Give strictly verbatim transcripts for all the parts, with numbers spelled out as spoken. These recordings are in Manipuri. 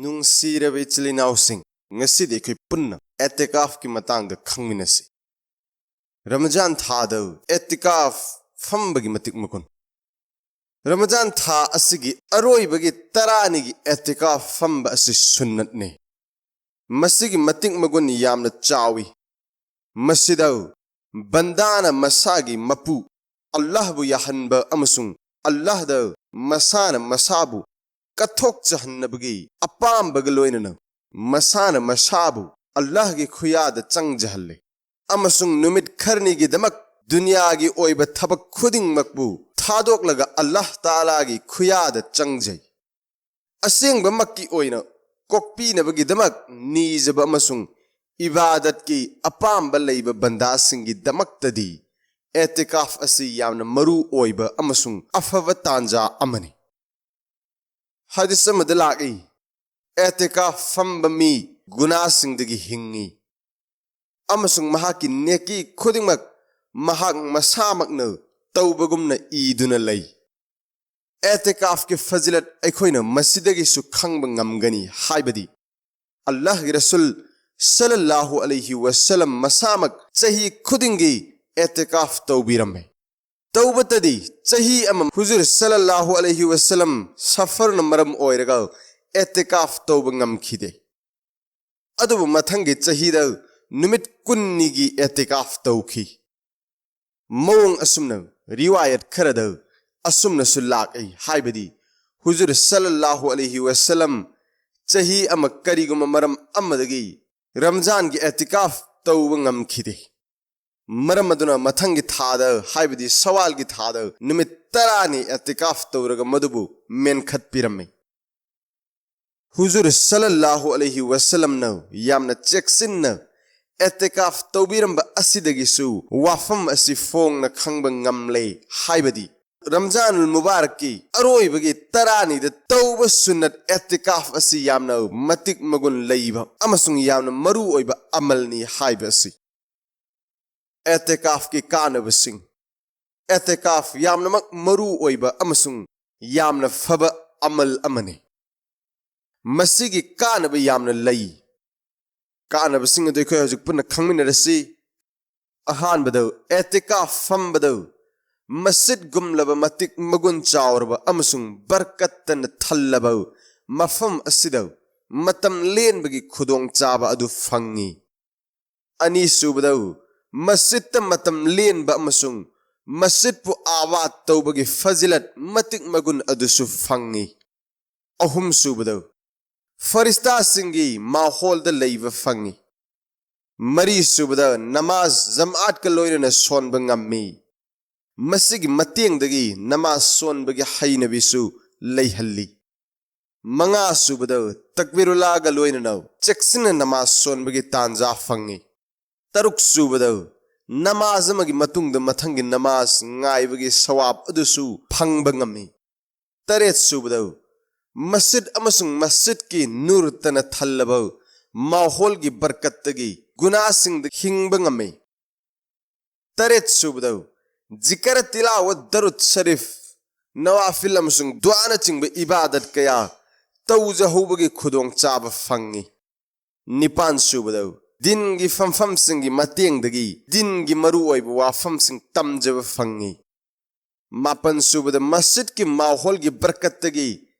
ꯅꯨꯡꯁꯤꯔꯕ ꯏꯆꯤꯜ ꯏꯅꯥꯎꯁꯤꯡ, ꯉꯁꯤꯗꯤ ꯑꯩꯈꯣꯏ ꯄꯨꯟꯅ ꯑꯦꯇꯤꯀꯥꯐꯀꯤ ꯃꯇꯥꯡꯗ ꯈꯪꯃꯤꯟꯅꯁꯤ꯫ ꯔꯃꯖꯥꯟ ꯊꯥꯗ ꯑꯦꯇꯤꯀꯥꯐ ꯐꯝꯕꯒꯤ ꯃꯇꯤꯛ ꯃꯒꯨꯟ꯫ ꯔꯃꯖꯥꯟ ꯊꯥ ꯑꯁꯤꯒꯤ ꯑꯔꯣꯏꯕꯒꯤ ꯇꯔꯥꯅꯤꯒꯤ ꯑꯦꯇꯤꯀꯥꯐ ꯐꯝꯕ ꯑꯁꯤ ꯁꯨꯟꯅꯠꯅꯤ꯫ ꯃꯁꯤꯒꯤ ꯃꯇꯤꯛ ꯃꯒꯨꯟ ꯌꯥꯝꯅ ꯆꯥꯎꯏ꯫ ꯃꯁꯤꯗ ꯕꯟꯗꯥꯅ ꯃꯁꯥꯒꯤ ꯃꯄꯨ ꯑꯜꯂꯥꯍꯕꯨ ꯌꯥꯍꯟꯕ ꯑꯃꯁꯨꯡ ꯑꯜꯂꯥꯍꯗ ꯃꯁꯥꯅ ꯃꯁꯥꯕꯨ ꯀꯠꯊꯣꯛꯆꯍꯟꯅꯕꯒꯤ ꯑꯄꯥꯝꯕꯒ ꯂꯣꯏꯅꯅ ꯃꯁꯥꯅ ꯃꯁꯥꯕꯨ ꯑꯜꯂꯥꯍꯒꯤ ꯈꯨꯌꯥꯗ ꯆꯪꯖꯍꯜꯂꯤ꯫ ꯑꯃꯁꯨꯡ ꯅꯨꯃꯤꯠ ꯈꯔꯅꯤꯒꯤꯗꯃꯛ ꯗꯨꯅꯤꯌꯥꯒꯤ ꯑꯣꯏꯕ ꯊꯕꯛ ꯈꯨꯗꯤꯡꯃꯛꯄꯨ ꯊꯥꯗꯣꯛꯂꯒ ꯑꯜꯂꯥꯍ ꯇꯥꯂꯥꯒꯤ ꯈꯨꯌꯥꯗ ꯆꯪꯖꯩ꯫ ꯑꯁꯦꯡꯕꯃꯛꯀꯤ ꯑꯣꯏꯅ ꯀꯣꯛꯄꯤꯅꯕꯒꯤꯗꯃꯛ ꯅꯤꯖꯕ ꯑꯃꯁꯨꯡ ꯏꯕꯥꯗꯠꯀꯤ ꯑꯄꯥꯝꯕ ꯂꯩꯕ ꯕꯟꯗꯥꯁꯤꯡꯒꯤꯗꯃꯛꯇꯗꯤ ꯑꯦꯇꯤꯀꯥꯐ ꯑꯁꯤ ꯌꯥꯝꯅ ꯃꯔꯨ ꯑꯣꯏꯕ ꯑꯃꯁꯨꯡ ꯑꯐꯕ ꯇꯥꯟꯖꯥ ꯑꯃꯅꯤ꯫ ꯍꯗꯤꯁ ꯑꯃꯗ ꯂꯥꯛꯏ, "ꯑꯦꯇꯤꯀꯥꯐ ꯐꯝꯕ ꯃꯤ ꯒꯨꯅꯥꯁꯤꯡꯗꯒꯤ ꯍꯤꯡꯉꯤ, ꯑꯃꯁꯨꯡ ꯃꯍꯥꯛꯀꯤ ꯅꯦꯀꯤ ꯈꯨꯗꯤꯡꯃꯛ ꯃꯍꯥꯛ ꯃꯁꯥꯃꯛꯅ ꯇꯧꯕꯒꯨꯝꯅ ꯏꯗꯨꯅ ꯂꯩ"꯫ ꯑꯦꯇꯤꯀꯥꯐꯀꯤ ꯐꯖꯤꯂꯠ ꯑꯩꯈꯣꯏꯅ ꯃꯁꯤꯗꯒꯤꯁꯨ ꯈꯪꯕ ꯉꯝꯒꯅꯤ, ꯍꯥꯏꯕꯗꯤ ꯑꯜꯂꯥꯍꯒꯤ ꯔꯁꯨꯜ ꯁꯜꯂꯜꯂꯥꯍꯨ ꯑꯂꯩꯍꯤ ꯋꯁꯜꯂꯝ ꯃꯁꯥꯃꯛ ꯆꯍꯤ ꯈꯨꯗꯤꯡꯒꯤ ꯑꯦꯇꯤꯀꯥꯐ ꯇꯧꯕꯤꯔꯝꯃꯤ꯫ ꯇꯧꯕꯇꯗꯤ ꯆꯍꯤ ꯑꯃ ꯍꯨꯖꯨꯔ ꯁꯜꯂꯜꯂꯥꯍꯨ ꯑꯂꯩꯍꯤ ꯋꯁꯜꯂꯝ ꯁꯐꯔꯅ ꯃꯔꯝ ꯑꯣꯏꯔꯒ ꯑꯦꯇꯤꯀꯥꯐ ꯇꯧꯕ ꯉꯝꯈꯤꯗꯦ꯫ ꯑꯗꯨꯕꯨ ꯃꯊꯪꯒꯤ ꯆꯍꯤꯗ ꯅꯨꯃꯤꯠ ꯀꯨꯟꯅꯤꯒꯤ ꯑꯦꯇꯤꯀꯥꯐ ꯇꯧꯈꯤ꯫ ꯃꯑꯣꯡ ꯑꯁꯨꯝꯅ ꯔꯤꯋꯥꯌꯠ ꯈꯔꯗ ꯑꯁꯨꯝꯅꯁꯨ ꯂꯥꯛꯏ, ꯍꯥꯏꯕꯗꯤ ꯍꯨꯖꯨꯔ ꯁꯜꯂꯜꯂꯥꯍꯨ ꯑꯂꯩꯍꯤ ꯋꯁꯜꯂꯝ ꯆꯍꯤ ꯑꯃ ꯀꯔꯤꯒꯨꯝꯕ ꯃꯔꯝ ꯑꯃꯗꯒꯤ ꯔꯝꯖꯥꯟꯒꯤ ꯑꯦꯇꯤꯀꯥꯐ ꯇꯧꯕ ꯉꯝꯈꯤꯗꯦ꯫ ꯃꯔꯝ ꯑꯗꯨꯅ ꯃꯊꯪꯒꯤ ꯊꯥꯗ, ꯍꯥꯏꯕꯗꯤ ꯁꯋꯥꯜꯒꯤ ꯊꯥꯗ ꯅꯨꯃꯤꯠ ꯇꯔꯥꯅꯤ ꯑꯦꯇꯤꯀꯥꯐ ꯇꯧꯔꯒ ꯃꯗꯨꯕꯨ ꯃꯦꯟꯈꯠꯄꯤꯔꯝꯃꯤ꯫ ꯍꯨꯖꯨꯔ ꯁꯜꯂꯜꯂꯥꯍꯨ ꯑꯂꯩꯍꯤ ꯋꯁꯜꯂꯝꯅ ꯌꯥꯝꯅ ꯆꯦꯛꯁꯤꯟꯅ ꯑꯦꯇꯤꯀꯥꯐ ꯇꯧꯕꯤꯔꯝꯕ ꯑꯁꯤꯗꯒꯤꯁꯨ ꯋꯥꯐꯝ ꯑꯁꯤ ꯐꯣꯡꯅ ꯈꯪꯕ ꯉꯝꯂꯦ, ꯍꯥꯏꯕꯗꯤ ꯔꯝꯖꯥꯅꯨꯜ ꯃꯨꯕꯥꯔꯛꯀꯤ ꯑꯔꯣꯏꯕꯒꯤ ꯇꯔꯥꯅꯤꯗ ꯇꯧꯕ ꯁꯨꯟꯅꯠ ꯑꯦꯇꯤꯀꯥꯐ ꯑꯁꯤ ꯌꯥꯝꯅ ꯃꯇꯤꯛ ꯃꯒꯨꯟ ꯂꯩꯕ ꯑꯃꯁꯨꯡ ꯌꯥꯝꯅ ꯃꯔꯨ ꯑꯣꯏꯕ ꯑꯃꯜꯅꯤ ꯍꯥꯏꯕ ꯑꯁꯤ꯫ ꯑꯦꯇꯤꯀꯥꯐꯀꯤ ꯀꯥꯟꯅꯕꯁꯤꯡ꯫ ꯑꯦꯇꯤꯀꯥꯐ ꯌꯥꯝꯅꯃꯛ ꯃꯔꯨ ꯑꯣꯏꯕ ꯑꯃꯁꯨꯡ ꯌꯥꯝꯅ ꯐꯕ ꯑꯃꯜ ꯑꯃꯅꯤ꯫ ꯃꯁꯤꯒꯤ ꯀꯥꯟꯅꯕ ꯌꯥꯝꯅ ꯂꯩ꯫ ꯀꯥꯟꯅꯕꯁꯤꯡ ꯑꯗꯨ ꯑꯩꯈꯣꯏ ꯍꯧꯖꯤꯛ ꯄꯨꯟꯅ ꯈꯪꯃꯤꯟꯅꯔꯁꯤ꯫ ꯑꯍꯥꯟꯕꯗ, ꯑꯦꯇꯤꯀꯥꯐ ꯐꯝꯕꯗ ꯃꯁꯖꯤꯗꯒꯨꯝꯂꯕ ꯃꯇꯤꯛ ꯃꯒꯨꯟ ꯆꯥꯎꯔꯕ ꯑꯃꯁꯨꯡ ꯕꯔꯀꯠꯇꯅ ꯊꯜꯂꯕ ꯃꯐꯝ ꯑꯁꯤꯗ ꯃꯇꯝ ꯂꯦꯟꯕꯒꯤ ꯈꯨꯗꯣꯡꯆꯥꯕ ꯑꯗꯨ ꯐꯪꯏ꯫ ꯑꯅꯤꯁꯨꯕꯗ, ꯃꯁꯖꯤꯗꯇ ꯃꯇꯝ ꯂꯦꯟꯕ ꯑꯃꯁꯨꯡ ꯃꯁꯖꯤꯗꯄꯨ ꯑꯥꯕꯥꯗ ꯇꯧꯕꯒꯤ ꯐꯖꯤꯂꯠ ꯃꯇꯤꯛ ꯃꯒꯨꯟ ꯑꯗꯨꯁꯨ ꯐꯪꯏ꯫ ꯑꯍꯨꯝꯁꯨꯕꯗ, ꯐꯔꯤꯁꯇꯥꯁꯤꯡꯒꯤ ꯃꯥꯍꯣꯜꯗ ꯂꯩꯕ ꯐꯪꯏ꯫ ꯃꯔꯤꯁꯨꯕꯗ, ꯅꯃꯥꯖ ꯖꯃꯥꯠꯀ ꯂꯣꯏꯅꯅ ꯁꯣꯟꯕ ꯉꯝꯃꯤ꯫ ꯃꯁꯤꯒꯤ ꯃꯇꯦꯡꯗꯒꯤ ꯅꯃꯥꯖ ꯁꯣꯟꯕꯒꯤ ꯍꯩꯅꯕꯤꯁꯨ ꯂꯩꯍꯜꯂꯤ꯫ ꯃꯉꯥꯁꯨꯕꯗ, ꯇꯛꯕꯤꯔꯨꯜꯂꯥꯒ ꯂꯣꯏꯅꯅ ꯆꯦꯛꯁꯤꯟꯅ ꯅꯃꯥꯖ ꯁꯣꯟꯕꯒꯤ ꯇꯥꯟꯖꯥ ꯐꯪꯏ꯫ ꯇꯔꯨꯛꯁꯨꯕꯗ, ꯅꯃꯥꯖ ꯑꯃꯒꯤ ꯃꯇꯨꯡꯗ ꯃꯊꯪꯒꯤ ꯅꯃꯥꯖ ꯉꯥꯏꯕꯒꯤ ꯁꯋꯥꯕ ꯑꯗꯨꯁꯨ ꯐꯪꯕ ꯉꯝꯃꯤ꯫ ꯇꯔꯦꯠꯁꯨꯕꯗ, ꯃꯁꯖꯤꯗ ꯑꯃꯁꯨꯡ ꯃꯁꯖꯤꯗꯀꯤ ꯅꯨꯔꯇꯅ ꯊꯜꯂꯕ ꯃꯥꯍꯣꯜꯒꯤ ꯕꯔꯀꯠꯇꯒꯤ ꯒꯨꯅꯥꯁꯤꯡꯗ ꯍꯤꯡꯕ ꯉꯝꯃꯤ꯫ ꯇꯔꯦꯠꯁꯨꯕꯗ, ꯖꯤꯀꯔ, ꯇꯤꯂꯥꯋꯠ, ꯗꯔꯨꯗ ꯁꯔꯤꯐ, ꯅꯋꯥꯐꯤꯜ ꯑꯃꯁꯨꯡ ꯗꯨꯑꯥꯅꯆꯤꯡꯕ ꯏꯕꯥꯗꯠ ꯀꯌꯥ ꯇꯧꯖꯍꯧꯕꯒꯤ ꯈꯨꯗꯣꯡꯆꯥꯕ ꯐꯪꯏ꯫ ꯅꯤꯄꯥꯟꯁꯨꯕꯗ, ꯗꯤꯟꯒꯤ ꯐꯝꯐꯝꯁꯤꯡꯒꯤ ꯃꯇꯦꯡꯗꯒꯤ ꯗꯤꯟꯒꯤ ꯃꯔꯨꯑꯣꯏꯕ ꯋꯥꯐꯝꯁꯤꯡ ꯇꯝꯖꯕ ꯐꯪꯏ꯫ ꯃꯥꯄꯟꯁꯨꯕꯗ, ꯃꯁꯖꯤꯗꯀꯤ ꯃꯥꯍꯣꯜꯒꯤ ꯕꯔꯀꯠꯇꯒꯤ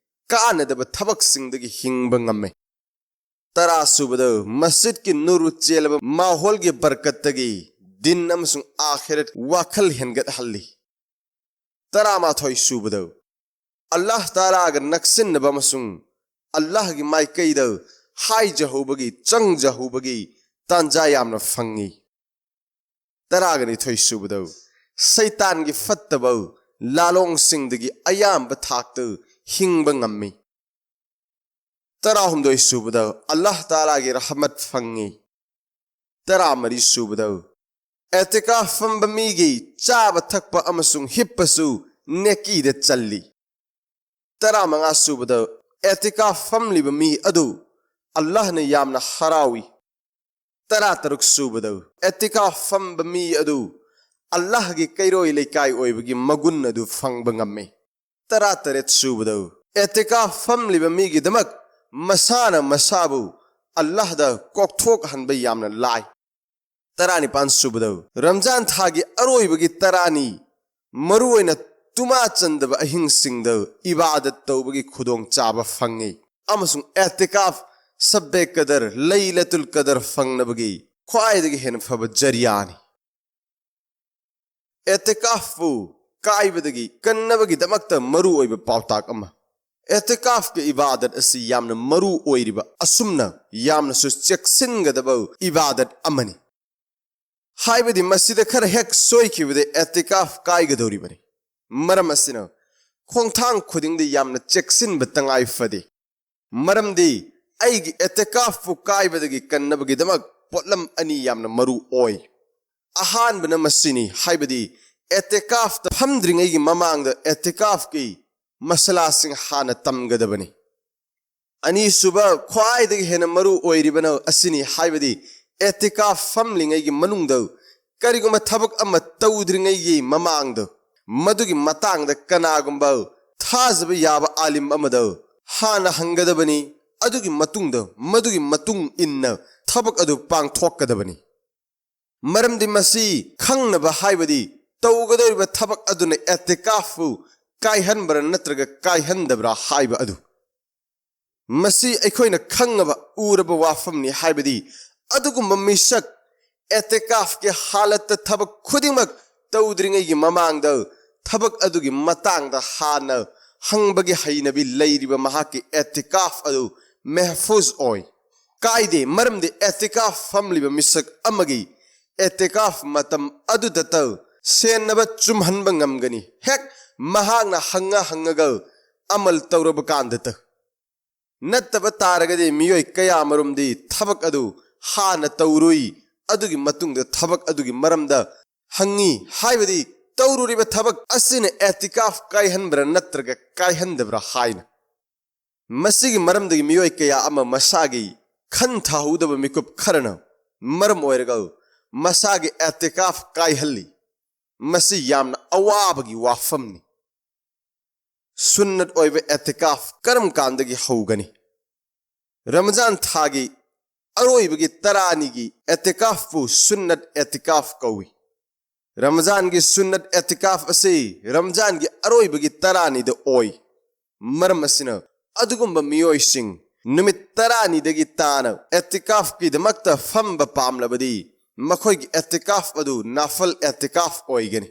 ꯀꯥꯟꯅꯗꯕ ꯊꯕꯛꯁꯤꯡꯗꯒꯤ ꯍꯤꯡꯕ ꯉꯝꯃꯤ꯫ ꯇꯔꯥꯁꯨꯕꯗ, ꯃꯁꯖꯤꯗꯀꯤ ꯅꯨꯔ ꯆꯦꯜꯂꯕ ꯃꯥꯍꯣꯜꯒꯤ ꯕꯔꯀꯠꯇꯒꯤ ꯗꯤꯟ ꯑꯃꯁꯨꯡ ꯑꯥꯈꯤꯔꯠ ꯋꯥꯈꯜ ꯍꯦꯟꯒꯠꯍꯜꯂꯤ꯫ ꯇꯔꯥꯃꯥꯊꯣꯏꯁꯨꯕꯗ, ꯑꯜꯂꯥꯍ ꯇꯥꯂꯥꯒ ꯅꯛꯁꯤꯟꯅꯕ ꯑꯃꯁꯨꯡ ꯑꯜꯂꯥꯍꯒꯤ ꯃꯥꯏꯀꯩꯗ ꯍꯥꯏꯖꯍꯧꯕꯒꯤ, ꯆꯪꯖꯍꯧꯕꯒꯤ ꯇꯥꯟꯖꯥ ꯌꯥꯝꯅ ꯐꯪꯏ꯫ ꯇꯔꯥꯒ ꯅꯤꯊꯣꯏꯁꯨꯕꯗ, ꯁꯩꯇꯥꯟꯒꯤ ꯐꯠꯇꯕ ꯂꯥꯂꯣꯡꯁꯤꯡꯗꯒꯤ ꯑꯌꯥꯝꯕ ꯊꯥꯛꯇ ꯍꯤꯡꯕ ꯉꯝꯃꯤ꯫ ꯇꯔꯥꯍꯨꯝꯗꯣꯏꯁꯨꯕꯗ, ꯑꯜꯂꯥꯍ ꯇꯥꯂꯥꯒꯤ ꯔꯍꯃꯠ ꯐꯪꯏ꯫ ꯇꯔꯥꯃꯔꯤꯁꯨꯕꯗ, ꯑꯦꯇꯤꯀꯥꯐ ꯐꯝꯕ ꯃꯤꯒꯤ ꯆꯥꯕ ꯊꯛꯄ ꯑꯃꯁꯨꯡ ꯍꯤꯞꯄꯁꯨ ꯅꯦꯀꯤꯗ ꯆꯜꯂꯤ꯫ ꯇꯔꯥꯃꯉꯥꯁꯨꯕꯗ, ꯑꯦꯇꯤꯀꯥꯐ ꯐꯝꯂꯤꯕ ꯃꯤ ꯑꯗꯨ ꯑꯜꯂꯥꯍꯅ ꯌꯥꯝꯅ ꯍꯔꯥꯎꯏ꯫ ꯇꯔꯥꯇꯔꯨꯛꯁꯨꯕꯗ, ꯑꯦꯇꯤꯀꯥꯐ ꯐꯝꯕ ꯃꯤ ꯑꯗꯨ ꯑꯜꯂꯥꯍꯒꯤ ꯀꯩꯔꯣꯏ ꯂꯩꯀꯥꯏ ꯑꯣꯏꯕꯒꯤ ꯃꯒꯨꯟ ꯑꯗꯨ ꯐꯪꯕ ꯉꯝꯃꯤ꯫ ꯇꯔꯥꯇꯔꯦꯠꯁꯨꯕꯗ, ꯑꯦꯇꯤꯀꯥꯐ ꯐꯝꯂꯤꯕ ꯃꯤꯒꯤꯗꯃꯛ ꯃꯁꯥꯅ ꯃꯁꯥꯕꯨ ꯑꯜꯂꯥꯍꯗ ꯀꯣꯛꯊꯣꯛꯍꯟꯕ ꯌꯥꯝꯅ ꯂꯥꯏ꯫ ꯇꯔꯥꯅꯤꯄꯥꯟ ꯁꯨꯕꯗ, ꯔꯝꯖꯥꯟ ꯊꯥꯒꯤ ꯑꯔꯣꯏꯕꯒꯤ ꯇꯔꯥꯅꯤ, ꯃꯔꯨꯑꯣꯏꯅ ꯇꯨꯃꯥ ꯆꯟꯗꯕ ꯑꯍꯤꯡꯁꯤꯡꯗ ꯏꯕꯥꯗꯠ ꯇꯧꯕꯒꯤ ꯈꯨꯗꯣꯡꯆꯥꯕ ꯐꯪꯉꯤ, ꯑꯃꯁꯨꯡ ꯑꯦꯇꯤꯀꯥꯐ, ꯁꯕꯕꯦ ꯀꯗꯔ, ꯂꯩꯂꯇꯨꯜ ꯀꯗꯔ ꯐꯪꯅꯕꯒꯤ ꯈ꯭ꯋꯥꯏꯗꯒꯤ ꯍꯦꯟꯅ ꯐꯕ ꯖꯔꯤꯌꯥꯅꯤ꯫ ꯑꯦꯇꯤꯀꯥꯐꯄꯨ ꯀꯥꯏꯕꯗꯒꯤ ꯀꯟꯅꯕꯒꯤꯗꯃꯛꯇ ꯃꯔꯨꯑꯣꯏꯕ ꯄꯥꯎꯇꯥꯛ ꯑꯃ꯫ ꯑꯦꯇꯤꯀꯥꯐꯀꯤ ꯏꯕꯥꯗꯠ ꯑꯁꯤ ꯌꯥꯝꯅ ꯃꯔꯨ ꯑꯣꯏꯔꯤꯕ, ꯑꯁꯨꯝꯅ ꯌꯥꯝꯅꯁꯨ ꯆꯦꯛꯁꯤꯟꯒꯗꯕ ꯏꯕꯥꯗꯠ ꯑꯃꯅꯤ꯫ ꯍꯥꯏꯕꯗꯤ ꯃꯁꯤꯗ ꯈꯔ ꯍꯦꯛ ꯁꯣꯏꯈꯤꯕꯗ ꯑꯦꯇꯤꯀꯥꯐ ꯀꯥꯏꯒꯗꯧꯔꯤꯕꯅꯤ꯫ ꯃꯔꯝ ꯑꯁꯤꯅ ꯈꯣꯡꯊꯥꯡ ꯈꯨꯗꯤꯡꯗ ꯌꯥꯝꯅ ꯆꯦꯛꯁꯤꯟꯕ ꯇꯉꯥꯏ ꯐꯗꯦ꯫ ꯃꯔꯝꯗꯤ ꯑꯩꯒꯤ ꯑꯦꯇꯤꯀꯥꯐꯄꯨ ꯀꯥꯏꯕꯗꯒꯤ ꯀꯟꯅꯕꯒꯤꯗꯃꯛ ꯄꯣꯠꯂꯝ ꯑꯅꯤ ꯌꯥꯝꯅ ꯃꯔꯨ ꯑꯣꯏ꯫ ꯑꯍꯥꯟꯕꯅ ꯃꯁꯤꯅꯤ, ꯍꯥꯏꯕꯗꯤ ꯑꯦꯇꯤꯀꯥꯐꯇ ꯐꯝꯗ꯭ꯔꯤꯉꯩꯒꯤ ꯃꯃꯥꯡꯗ ꯑꯦꯇꯤꯀꯥꯐꯀꯤ ꯃꯁꯂꯥꯁꯤꯡ ꯍꯥꯟꯅ ꯇꯝꯒꯗꯕꯅꯤ꯫ ꯑꯅꯤꯁꯨꯕ, ꯈ꯭ꯋꯥꯏꯗꯒꯤ ꯍꯦꯟꯅ ꯃꯔꯨ ꯑꯣꯏꯔꯤꯕꯅ ꯑꯁꯤꯅꯤ, ꯍꯥꯏꯕꯗꯤ ꯑꯦꯇꯤꯀꯥꯐ ꯐꯝꯂꯤꯉꯩꯒꯤ ꯃꯅꯨꯡꯗ ꯀꯔꯤꯒꯨꯝꯕ ꯊꯕꯛ ꯑꯃ ꯇꯧꯗ꯭ꯔꯤꯉꯩꯒꯤ ꯃꯃꯥꯡꯗ ꯃꯗꯨꯒꯤ ꯃꯇꯥꯡꯗ ꯀꯅꯥꯒꯨꯝꯕ ꯊꯥꯖꯕ ꯌꯥꯕ ꯑꯥꯂꯤꯝ ꯑꯃꯗ ꯍꯥꯟꯅ ꯍꯪꯒꯗꯕꯅꯤ꯫ ꯑꯗꯨꯒꯤ ꯃꯇꯨꯡꯗ ꯃꯗꯨꯒꯤ ꯃꯇꯨꯡ ꯏꯟꯅ ꯊꯕꯛ ꯑꯗꯨ ꯄꯥꯡꯊꯣꯛꯀꯗꯕꯅꯤ꯫ ꯃꯔꯝꯗꯤ ꯃꯁꯤ ꯈꯪꯅꯕ, ꯍꯥꯏꯕꯗꯤ ꯇꯧꯒꯗꯧꯔꯤꯕ ꯊꯕꯛ ꯑꯗꯨꯅ ꯑꯦꯇꯤꯀꯥꯐꯄꯨ ꯀꯥꯏꯍꯟꯕ꯭ꯔꯥ ꯅꯠꯇ꯭ꯔꯒ ꯀꯥꯏꯍꯟꯗꯕ꯭ꯔꯥ ꯍꯥꯏꯕ ꯑꯗꯨ꯫ ꯃꯁꯤ ꯑꯩꯈꯣꯏꯅ ꯈꯪꯉꯕ, ꯎꯔꯕ ꯋꯥꯐꯝꯅꯤ, ꯍꯥꯏꯕꯗꯤ ꯑꯗꯨꯒꯨꯝꯕ ꯃꯤꯁꯛ ꯑꯦꯇꯤꯀꯥꯐꯀꯤ ꯍꯥꯂꯠꯇ ꯊꯕꯛ ꯈꯨꯗꯤꯡꯃꯛ ꯇꯧꯗ꯭ꯔꯤꯉꯩꯒꯤ ꯃꯃꯥꯡꯗ ꯊꯕꯛ ꯑꯗꯨꯒꯤ ꯃꯇꯥꯡꯗ ꯍꯥꯟꯅ ꯍꯪꯕꯒꯤ ꯍꯩꯅꯕꯤ ꯂꯩꯔꯤꯕ ꯃꯍꯥꯛꯀꯤ ꯑꯦꯇꯤꯀꯥꯐ ꯑꯗꯨ ꯃꯦꯍꯐꯨꯖ ꯑꯣꯏ, ꯀꯥꯏꯗꯦ꯫ ꯃꯔꯝꯗꯤ ꯑꯦꯇꯤꯀꯥꯐ ꯐꯝꯂꯤꯕ ꯃꯤꯁꯛ ꯑꯃꯒꯤ ꯑꯦꯇꯤꯀꯥꯐ ꯃꯇꯝ ꯑꯗꯨꯗꯇ ꯁꯦꯟꯅꯕ ꯆꯨꯝꯍꯟꯕ ꯉꯝꯒꯅꯤ, ꯍꯦꯛ ꯃꯍꯥꯛꯅ ꯍꯪꯉ ꯍꯪꯉꯒ ꯑꯃꯜ ꯇꯧꯔꯕ ꯀꯥꯟꯗꯇ꯫ ꯅꯠꯇꯕ ꯇꯥꯔꯒꯗꯤ ꯃꯤꯑꯣꯏ ꯀꯌꯥ ꯑꯃꯔꯣꯝꯗꯤ ꯊꯕꯛ ꯑꯗꯨ ꯍꯥꯟꯅ ꯇꯧꯔꯨꯏ, ꯑꯗꯨꯒꯤ ꯃꯇꯨꯡꯗ ꯊꯕꯛ ꯑꯗꯨꯒꯤ ꯃꯔꯝꯗ ꯍꯪꯉꯤ, ꯍꯥꯏꯕꯗꯤ ꯇꯧꯔꯨꯔꯤꯕ ꯊꯕꯛ ꯑꯁꯤꯅ ꯑꯦꯇꯤꯀꯥꯐ ꯀꯥꯏꯍꯟꯕ꯭ꯔꯥ ꯅꯠꯇ꯭ꯔꯒ ꯀꯥꯏꯍꯟꯗꯕ꯭ꯔꯥ ꯍꯥꯏꯅ꯫ ꯃꯁꯤꯒꯤ ꯃꯔꯝꯗꯒꯤ ꯃꯤꯑꯣꯏ ꯀꯌꯥ ꯑꯃ ꯃꯁꯥꯒꯤ ꯈꯟꯊꯍꯧꯗꯕ ꯃꯤꯀꯨꯞ ꯈꯔꯅ ꯃꯔꯝ ꯑꯣꯏꯔꯒ ꯃꯁꯥꯒꯤ ꯑꯦꯇꯤꯀꯥꯐ ꯀꯥꯏꯍꯜꯂꯤ꯫ ꯃꯁꯤ ꯌꯥꯝꯅ ꯑꯋꯥꯕꯒꯤ ꯋꯥꯐꯝꯅꯤ꯫ ꯁꯨꯟꯅꯠ ꯑꯣꯏꯕ ꯑꯦꯇꯤꯀꯥꯐ ꯀꯔꯝ ꯀꯥꯟꯗꯒꯤ ꯍꯧꯒꯅꯤ? ꯔꯃꯖꯥꯟ ꯊꯥꯒꯤ ꯑꯔꯣꯏꯕꯒꯤ ꯇꯔꯥꯅꯤꯒꯤ ꯑꯦꯇꯤꯀꯥꯐꯄꯨ ꯁꯨꯟꯅꯠ ꯑꯦꯇꯤꯀꯥꯐ ꯀꯧꯏ꯫ ꯔꯃꯖꯥꯟꯒꯤ ꯁꯨꯟꯅꯠ ꯑꯦꯇꯤꯀꯥꯐ ꯑꯁꯤ ꯔꯃꯖꯥꯟꯒꯤ ꯑꯔꯣꯏꯕꯒꯤ ꯇꯔꯥꯅꯤꯗ ꯑꯣꯏ꯫ ꯃꯔꯝ ꯑꯁꯤꯅ, ꯑꯗꯨꯒꯨꯝꯕ ꯃꯤꯑꯣꯏꯁꯤꯡ ꯅꯨꯃꯤꯠ ꯇꯔꯥꯅꯤꯗꯒꯤ ꯇꯥꯅ ꯑꯦꯇꯤꯀꯥꯐꯀꯤꯗꯃꯛꯇ ꯐꯝꯕ ꯄꯥꯝꯂꯕꯗꯤ, ꯃꯈꯣꯏꯒꯤ ꯑꯦꯇꯤꯀꯥꯐ ꯑꯗꯨ ꯅꯥꯐꯜ ꯑꯦꯇꯤꯀꯥꯐ ꯑꯣꯏꯒꯅꯤ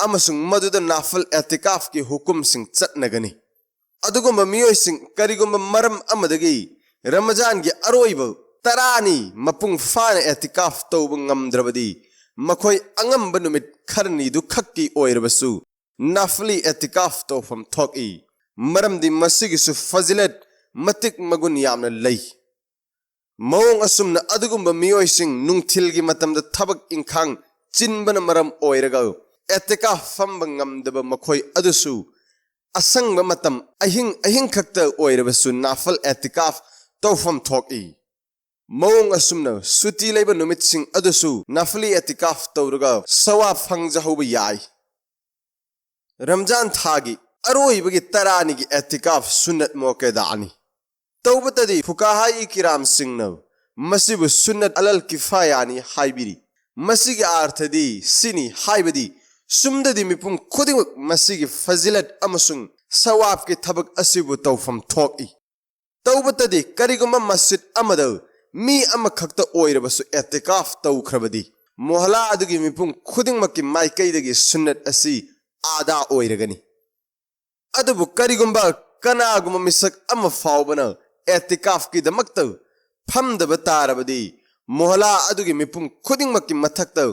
ꯑꯃꯁꯨꯡ ꯃꯗꯨꯗ ꯅꯥꯐꯜ ꯑꯦꯇꯤꯀꯥꯐꯀꯤ ꯍꯨꯀꯨꯝꯁꯤꯡ ꯆꯠꯅꯒꯅꯤ꯫ ꯑꯗꯨꯒꯨꯝꯕ ꯃꯤꯑꯣꯏꯁꯤꯡ ꯀꯔꯤꯒꯨꯝꯕ ꯃꯔꯝ ꯑꯃꯗꯒꯤ ꯔꯃꯖꯥꯟꯒꯤ ꯑꯔꯣꯏꯕ ꯇꯔꯥꯅꯤ ꯃꯄꯨꯡ ꯐꯥꯅ ꯑꯦꯇꯤꯀꯥꯐ ꯇꯧꯕ ꯉꯝꯗ꯭ꯔꯕꯗꯤ, ꯃꯈꯣꯏ ꯑꯉꯝꯕ ꯅꯨꯃꯤꯠ ꯈꯔꯅꯤꯗꯨ ꯈꯛꯀꯤ ꯑꯣꯏꯔꯕꯁꯨ ꯅꯥꯐꯂꯤ ꯑꯦꯇꯤꯀꯥꯐ ꯇꯧꯐꯝ ꯊꯣꯛꯏ, ꯃꯔꯝꯗꯤ ꯃꯁꯤꯒꯤꯁꯨ ꯐꯖꯤꯂꯠ ꯃꯇꯤꯛ ꯃꯒꯨꯟ ꯌꯥꯝꯅ ꯂꯩ꯫ ꯃꯑꯣꯡ ꯑꯁꯨꯝꯅ, ꯑꯗꯨꯒꯨꯝꯕ ꯃꯤꯑꯣꯏꯁꯤꯡ ꯅꯨꯡꯊꯤꯜꯒꯤ ꯃꯇꯝꯗ ꯊꯕꯛ ꯏꯪꯈꯥꯡ ꯆꯤꯟꯕꯅ ꯃꯔꯝ ꯑꯣꯏꯔꯒ ꯑꯦꯇꯤꯀꯥꯐ ꯐꯝꯕ ꯉꯝꯗꯕ ꯃꯈꯣꯏ ꯑꯗꯨꯁꯨ ꯑꯁꯪꯕ ꯃꯇꯝ ꯑꯍꯤꯡ ꯑꯍꯤꯡ ꯈꯛꯇ ꯑꯣꯏꯔꯕꯁꯨ ꯅꯥꯐꯜ ꯑꯦꯇꯤꯀꯥꯐ ꯇꯧꯐꯝ ꯊꯣꯛꯏ꯫ ꯃꯑꯣꯡ ꯑꯁꯨꯝꯅ, ꯁꯨꯇꯤ ꯂꯩꯕ ꯅꯨꯃꯤꯠꯁꯤꯡ ꯑꯗꯨꯁꯨ ꯅꯥꯐꯂꯤ ꯑꯦꯇꯤꯀꯥꯐ ꯇꯧꯔꯒ ꯁꯋꯥꯕ ꯐꯪꯖꯍꯧꯕ ꯌꯥꯏ꯫ ꯔꯝꯖꯥꯟ ꯊꯥꯒꯤ ꯑꯔꯣꯏꯕꯒꯤ ꯇꯔꯥꯅꯤꯒꯤ ꯑꯦꯇꯤꯀꯥꯐ ꯁꯨꯟꯅꯠ ꯃꯣꯀꯦꯗꯥꯅꯤ꯫ ꯇꯧꯕꯇꯗꯤ ꯐꯨꯀꯥꯍꯥꯏ ꯀꯤꯔꯥꯝꯁꯤꯡꯅ ꯃꯁꯤꯕꯨ ꯁꯨꯟꯅꯠ ꯑꯂꯜ ꯀꯤꯐꯥꯌꯥꯅꯤ ꯍꯥꯏꯕꯤꯔꯤ꯫ ꯃꯁꯤꯒꯤ ꯑꯥꯔꯊꯗꯤ ꯁꯤꯅꯤ, ꯍꯥꯏꯕꯗꯤ ꯁꯨꯝꯗꯗꯤ ꯃꯤꯄꯨꯝ ꯈꯨꯗꯤꯡꯃꯛ ꯃꯁꯤꯒꯤ ꯐꯖꯤꯂꯠ ꯑꯃꯁꯨꯡ ꯁꯋꯥꯕꯀꯤ ꯊꯕꯛ ꯑꯁꯤꯕꯨ ꯇꯧꯐꯝ ꯊꯣꯛꯏ꯫ ꯇꯧꯕꯇꯗꯤ ꯀꯔꯤꯒꯨꯝꯕ ꯃꯁꯖꯤꯗ ꯑꯃꯗ ꯃꯤ ꯑꯃꯈꯛꯇ ꯑꯣꯏꯔꯕꯁꯨ ꯑꯦꯇꯤꯀꯥꯐ ꯇꯧꯈ꯭ꯔꯕꯗꯤ, ꯃꯣꯍꯂꯥ ꯑꯗꯨꯒꯤ ꯃꯤꯄꯨꯝ ꯈꯨꯗꯤꯡꯃꯛꯀꯤ ꯃꯥꯏꯀꯩꯗꯒꯤ ꯁꯨꯟꯅꯠ ꯑꯁꯤ ꯑꯗꯥ ꯑꯣꯏꯔꯒꯅꯤ꯫ ꯑꯗꯨꯕꯨ ꯀꯔꯤꯒꯨꯝꯕ ꯀꯅꯥꯒꯨꯝꯕ ꯃꯤꯁꯛ ꯑꯃ ꯐꯥꯎꯕꯅ ꯑꯦꯇꯤꯀꯥꯐꯀꯤꯗꯃꯛꯇ ꯐꯝꯗꯕ ꯇꯥꯔꯕꯗꯤ, ꯃꯣꯍꯂꯥ ꯑꯗꯨꯒꯤ ꯃꯤꯄꯨꯝ ꯈꯨꯗꯤꯡꯃꯛꯀꯤ ꯃꯊꯛꯇ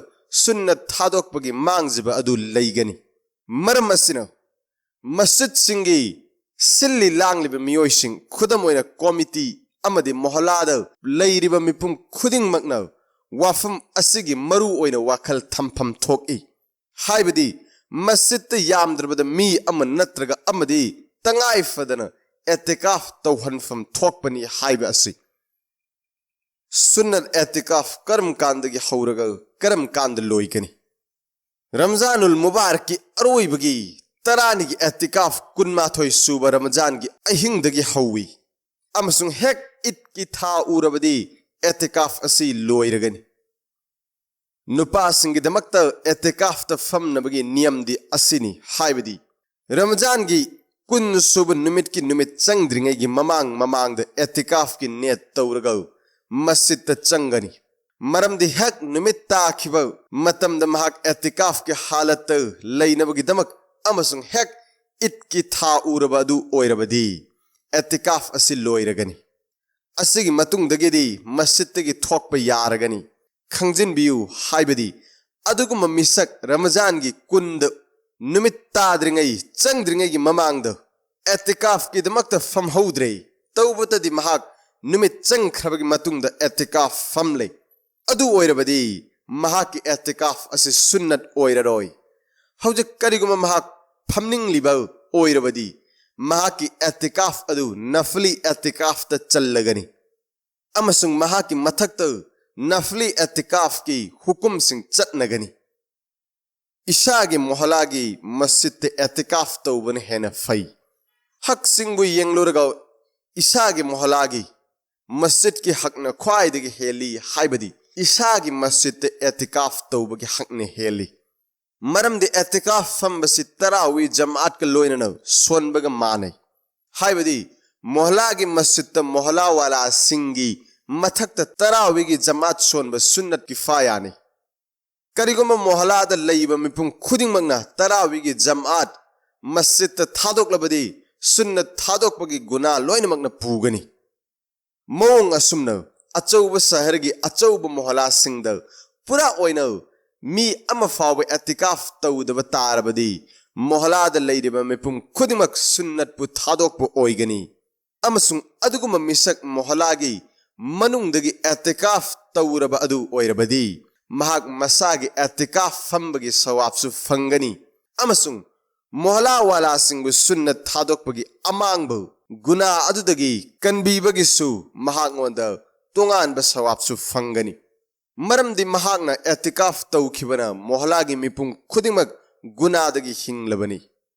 ꯁꯨꯟꯅꯠ ꯊꯥꯗꯣꯛꯄꯒꯤ ꯃꯥꯡꯖꯕ ꯑꯗꯨ ꯂꯩꯒꯅꯤ꯫ ꯃꯔꯝ ꯑꯁꯤꯅ, ꯃꯁꯖꯤꯗꯁꯤꯡꯒꯤ ꯁꯤꯜꯂꯤ ꯂꯥꯡꯂꯤꯕ ꯃꯤꯑꯣꯏꯁꯤꯡ, ꯈꯨꯗꯝ ꯑꯣꯏꯅ ꯀꯣꯃꯤꯇꯤ ꯑꯃꯗꯤ ꯃꯣꯍꯂꯥꯗ ꯂꯩꯔꯤꯕ ꯃꯤꯄꯨꯝ ꯈꯨꯗꯤꯡꯃꯛꯅ ꯋꯥꯐꯝ ꯑꯁꯤꯒꯤ ꯃꯔꯨ ꯑꯣꯏꯅ ꯋꯥꯈꯜ ꯊꯝꯐꯝ ꯊꯣꯛꯏ꯫ ꯍꯥꯏꯕꯗꯤ ꯃꯁꯖꯤꯗꯇ ꯌꯥꯝꯗ꯭ꯔꯕꯗ ꯃꯤ ꯑꯃ ꯅꯠꯇ꯭ꯔꯒ ꯑꯃꯗꯤ ꯇꯉꯥꯏ ꯐꯗꯅ ꯑꯦꯇꯤꯀꯥꯐ ꯇꯧꯍꯟꯐꯝ ꯊꯣꯛꯄꯅꯤ ꯍꯥꯏꯕ ꯑꯁꯤ꯫ ꯁꯨꯟꯅꯠ ꯑꯦꯇꯤꯀꯥꯐ ꯀꯔꯝ ꯀꯥꯟꯗꯒꯤ ꯍꯧꯔꯒ ꯀꯔꯝ ꯀꯥꯟꯗ ꯂꯣꯏꯒꯅꯤ? ꯔꯝꯖꯥꯅꯨꯜ ꯃꯨꯕꯥꯔꯛꯀꯤ ꯑꯔꯣꯏꯕꯒꯤ ꯇꯔꯥꯅꯤꯒꯤ ꯑꯦꯇꯤꯀꯥꯐ ꯀꯨꯟꯃꯥꯊꯣꯏ ꯁꯨꯕ ꯔꯃꯖꯥꯟꯒꯤ ꯑꯍꯤꯡꯗꯒꯤ ꯍꯧꯏ꯫ ꯑꯃꯁꯨꯡ ꯍꯦꯛ ꯏꯗꯀꯤ ꯊꯥ ꯎꯔꯕꯗꯤ ꯑꯦꯇꯤꯀꯥꯐ ꯑꯁꯤ ꯂꯣꯏꯔꯒꯅꯤ꯫ ꯅꯨꯄꯥꯁꯤꯡꯒꯤꯗꯃꯛꯇ ꯑꯦꯇꯤꯀꯥꯐꯇ ꯐꯝꯅꯕꯒꯤ ꯅꯤꯌꯝꯗꯤ ꯑꯁꯤꯅꯤ, ꯍꯥꯏꯕꯗꯤ ꯔꯃꯖꯥꯟꯒꯤ ꯀꯨꯟ ꯁꯨꯕ ꯅꯨꯃꯤꯠꯀꯤ ꯅꯨꯃꯤꯠ ꯆꯪꯗ꯭ꯔꯤꯉꯩꯒꯤ ꯃꯃꯥꯡ ꯃꯃꯥꯡꯗ ꯑꯦꯇꯤꯀꯥꯐꯀꯤ ꯅꯦꯠ ꯇꯧꯔꯒ ꯃꯁꯖꯤꯗꯇ ꯆꯪꯒꯅꯤ꯫ ꯃꯔꯝꯗꯤ ꯍꯦꯛ ꯅꯨꯃꯤꯠ ꯇꯥꯈꯤꯕ ꯃꯇꯝꯗ ꯃꯍꯥꯛ ꯑꯦꯇꯤꯀꯥꯐꯀꯤ ꯍꯥꯂꯠꯇ ꯂꯩꯅꯕꯒꯤꯗꯃꯛ ꯑꯃꯁꯨꯡ ꯍꯦꯛ ꯏꯗꯀꯤ ꯊꯥ ꯎꯔꯕ ꯑꯗꯨ ꯑꯣꯏꯔꯕꯗꯤ ꯑꯦꯇꯤꯀꯥꯐ ꯑꯁꯤ ꯂꯣꯏꯔꯒꯅꯤ꯫ ꯑꯁꯤꯒꯤ ꯃꯇꯨꯡꯗꯒꯤꯗꯤ ꯃꯁꯖꯤꯗꯇꯒꯤ ꯊꯣꯛꯄ ꯌꯥꯔꯒꯅꯤ꯫ ꯈꯪꯖꯤꯟꯕꯤꯌꯨ, ꯍꯥꯏꯕꯗꯤ ꯑꯗꯨꯒꯨꯝꯕ ꯃꯤꯁꯛ ꯔꯃꯖꯥꯟꯒꯤ ꯀꯨꯟꯗ ꯅꯨꯃꯤꯠ ꯇꯥꯗ꯭ꯔꯤꯉꯩ, ꯆꯪꯗ꯭ꯔꯤꯉꯩꯒꯤ ꯃꯃꯥꯡꯗ ꯑꯦꯇꯤꯀꯥꯐꯀꯤꯗꯃꯛꯇ ꯐꯝꯍꯧꯗ꯭ꯔꯦ, ꯇꯧꯕꯇꯗꯤ ꯃꯍꯥꯛ ꯅꯨꯃꯤꯠ ꯆꯪꯈ꯭ꯔꯕꯒꯤ ꯃꯇꯨꯡꯗ ꯑꯦꯇꯤꯀꯥꯐ ꯐꯝꯂꯦ, ꯑꯗꯨ ꯑꯣꯏꯔꯕꯗꯤ ꯃꯍꯥꯛꯀꯤ ꯑꯦꯇꯤꯀꯥꯐ ꯑꯁꯤ ꯁꯨꯟꯅꯠ ꯑꯣꯏꯔꯔꯣꯏ꯫ ꯍꯧꯖꯤꯛ ꯀꯔꯤꯒꯨꯝꯕ ꯃꯍꯥꯛ ꯐꯝꯅꯤꯡꯂꯤꯕ ꯑꯣꯏꯔꯕꯗꯤ ꯃꯍꯥꯛꯀꯤ ꯑꯦꯇꯤꯀꯥꯐ ꯑꯗꯨ ꯅꯐꯂꯤ ꯑꯦꯇꯤꯀꯥꯐꯇ ꯆꯜꯂꯒꯅꯤ ꯑꯃꯁꯨꯡ ꯃꯍꯥꯛꯀꯤ ꯃꯊꯛꯇ ꯅꯐꯂꯤ ꯑꯦꯇꯤꯀꯥꯐꯀꯤ ꯍꯨꯀꯨꯝꯁꯤꯡ ꯆꯠꯅꯒꯅꯤ꯫ ꯏꯁꯥꯒꯤ ꯃꯣꯍꯂꯥꯒꯤ ꯃꯁꯖꯤꯗꯇ ꯑꯦꯇꯤꯀꯥꯐ ꯇꯧꯕꯅ ꯍꯦꯟꯅ ꯐꯩ꯫ ꯍꯛꯁꯤꯡꯕꯨ ꯌꯦꯡꯂꯨꯔꯒ ꯏꯁꯥꯒꯤ ꯃꯣꯍꯂꯥꯒꯤ ꯃꯁꯖꯤꯗꯀꯤ ꯍꯛꯅ ꯈ꯭ꯋꯥꯏꯗꯒꯤ ꯍꯦꯜꯂꯤ, ꯍꯥꯏꯕꯗꯤ ꯏꯁꯥꯒꯤ ꯃꯁꯖꯤꯗꯇ ꯑꯦꯇꯤꯀꯥꯐ ꯇꯧꯕꯒꯤ ꯍꯛꯅ ꯍꯦꯜꯂꯤ꯫ ꯃꯔꯝꯗꯤ ꯑꯦꯇꯤꯀꯥꯐ ꯐꯝꯕꯁꯤ ꯇꯔꯥꯋꯤ ꯖꯃꯥꯠꯀ ꯂꯣꯏꯅꯅ ꯁꯣꯟꯕꯒ ꯃꯥꯟꯅꯩ, ꯍꯥꯏꯕꯗꯤ ꯃꯣꯍꯂꯥꯒꯤ ꯃꯁꯖꯤꯗꯇ ꯃꯣꯍꯂꯥ ꯋꯥꯂꯥꯁꯤꯡꯒꯤ ꯃꯊꯛꯇ ꯇꯔꯥꯋꯤꯒꯤ ꯖꯃꯥꯠ ꯁꯣꯟꯕ ꯁꯨꯟꯅꯠ ꯀꯤꯐꯥꯌꯥꯅꯤ꯫ ꯀꯔꯤꯒꯨꯝꯕ ꯃꯣꯍꯂꯥꯗ ꯂꯩꯕ ꯃꯤꯄꯨꯝ ꯈꯨꯗꯤꯡꯃꯛꯅ ꯇꯔꯥꯋꯤꯒꯤ ꯖꯃꯥꯠ ꯃꯁꯖꯤꯗꯇ ꯊꯥꯗꯣꯛꯂꯕꯗꯤ ꯁꯨꯟꯅꯠ ꯊꯥꯗꯣꯛꯄꯒꯤ ꯒꯨꯅꯥ ꯂꯣꯏꯅꯃꯛꯅ ꯄꯨꯒꯅꯤ꯫ ꯃꯑꯣꯡ ꯑꯁꯨꯝꯅ ꯑꯆꯧꯕ ꯁꯍꯔꯒꯤ ꯑꯆꯧꯕ ꯃꯣꯍꯂꯥꯁꯤꯡꯗ ꯄꯨꯔꯥ ꯑꯣꯏꯅ ꯃꯤ ꯑꯃ ꯐꯥꯎꯕ ꯑꯦꯇꯤꯀꯥꯐ ꯇꯧꯗꯕ ꯇꯥꯔꯕꯗꯤ ꯃꯣꯍꯂꯥꯗ ꯂꯩꯔꯤꯕ ꯃꯤꯄꯨꯝ ꯈꯨꯗꯤꯡꯃꯛ ꯁꯨꯟꯅꯠꯄꯨ ꯊꯥꯗꯣꯛꯄ ꯑꯣꯏꯒꯅꯤ꯫ ꯑꯃꯁꯨꯡ ꯑꯗꯨꯒꯨꯝꯕ ꯃꯤꯁꯛ ꯃꯣꯍꯂꯥꯒꯤ ꯃꯅꯨꯡꯗꯒꯤ ꯑꯦꯇꯤꯀꯥꯐ ꯇꯧꯔꯕ ꯑꯗꯨ ꯑꯣꯏꯔꯕꯗꯤ ꯃꯍꯥꯛ ꯃꯁꯥꯒꯤ ꯑꯦꯇꯤꯀꯥꯐ ꯐꯝꯕꯒꯤ ꯁꯋꯥꯕꯁꯨ ꯐꯪꯒꯅꯤ ꯑꯃꯁꯨꯡ ꯃꯣꯍꯂꯥ ꯋꯥꯂꯥꯁꯤꯡꯕꯨ ꯁꯨꯟꯅꯠ ꯊꯥꯗꯣꯛꯄꯒꯤ ꯑꯃꯥꯡꯕ ꯒꯨꯅꯥ ꯑꯗꯨꯗꯒꯤ ꯀꯟꯕꯤꯕꯒꯤꯁꯨ ꯃꯍꯥꯛꯉꯣꯟꯗ ꯇꯣꯉꯥꯟꯕ ꯁꯋꯥꯕꯁꯨ ꯐꯪꯒꯅꯤ꯫ ꯃꯔꯝꯗꯤ ꯃꯍꯥꯛꯅ ꯑꯦꯇꯤꯀꯥꯐ ꯇꯧꯈꯤꯕꯅ ꯃꯣꯍꯂꯥꯒꯤ ꯃꯤꯄꯨꯝ ꯈꯨꯗꯤꯡꯃꯛ ꯒꯨꯅꯥꯗꯒꯤ ꯍꯤꯡꯂꯕꯅꯤ꯫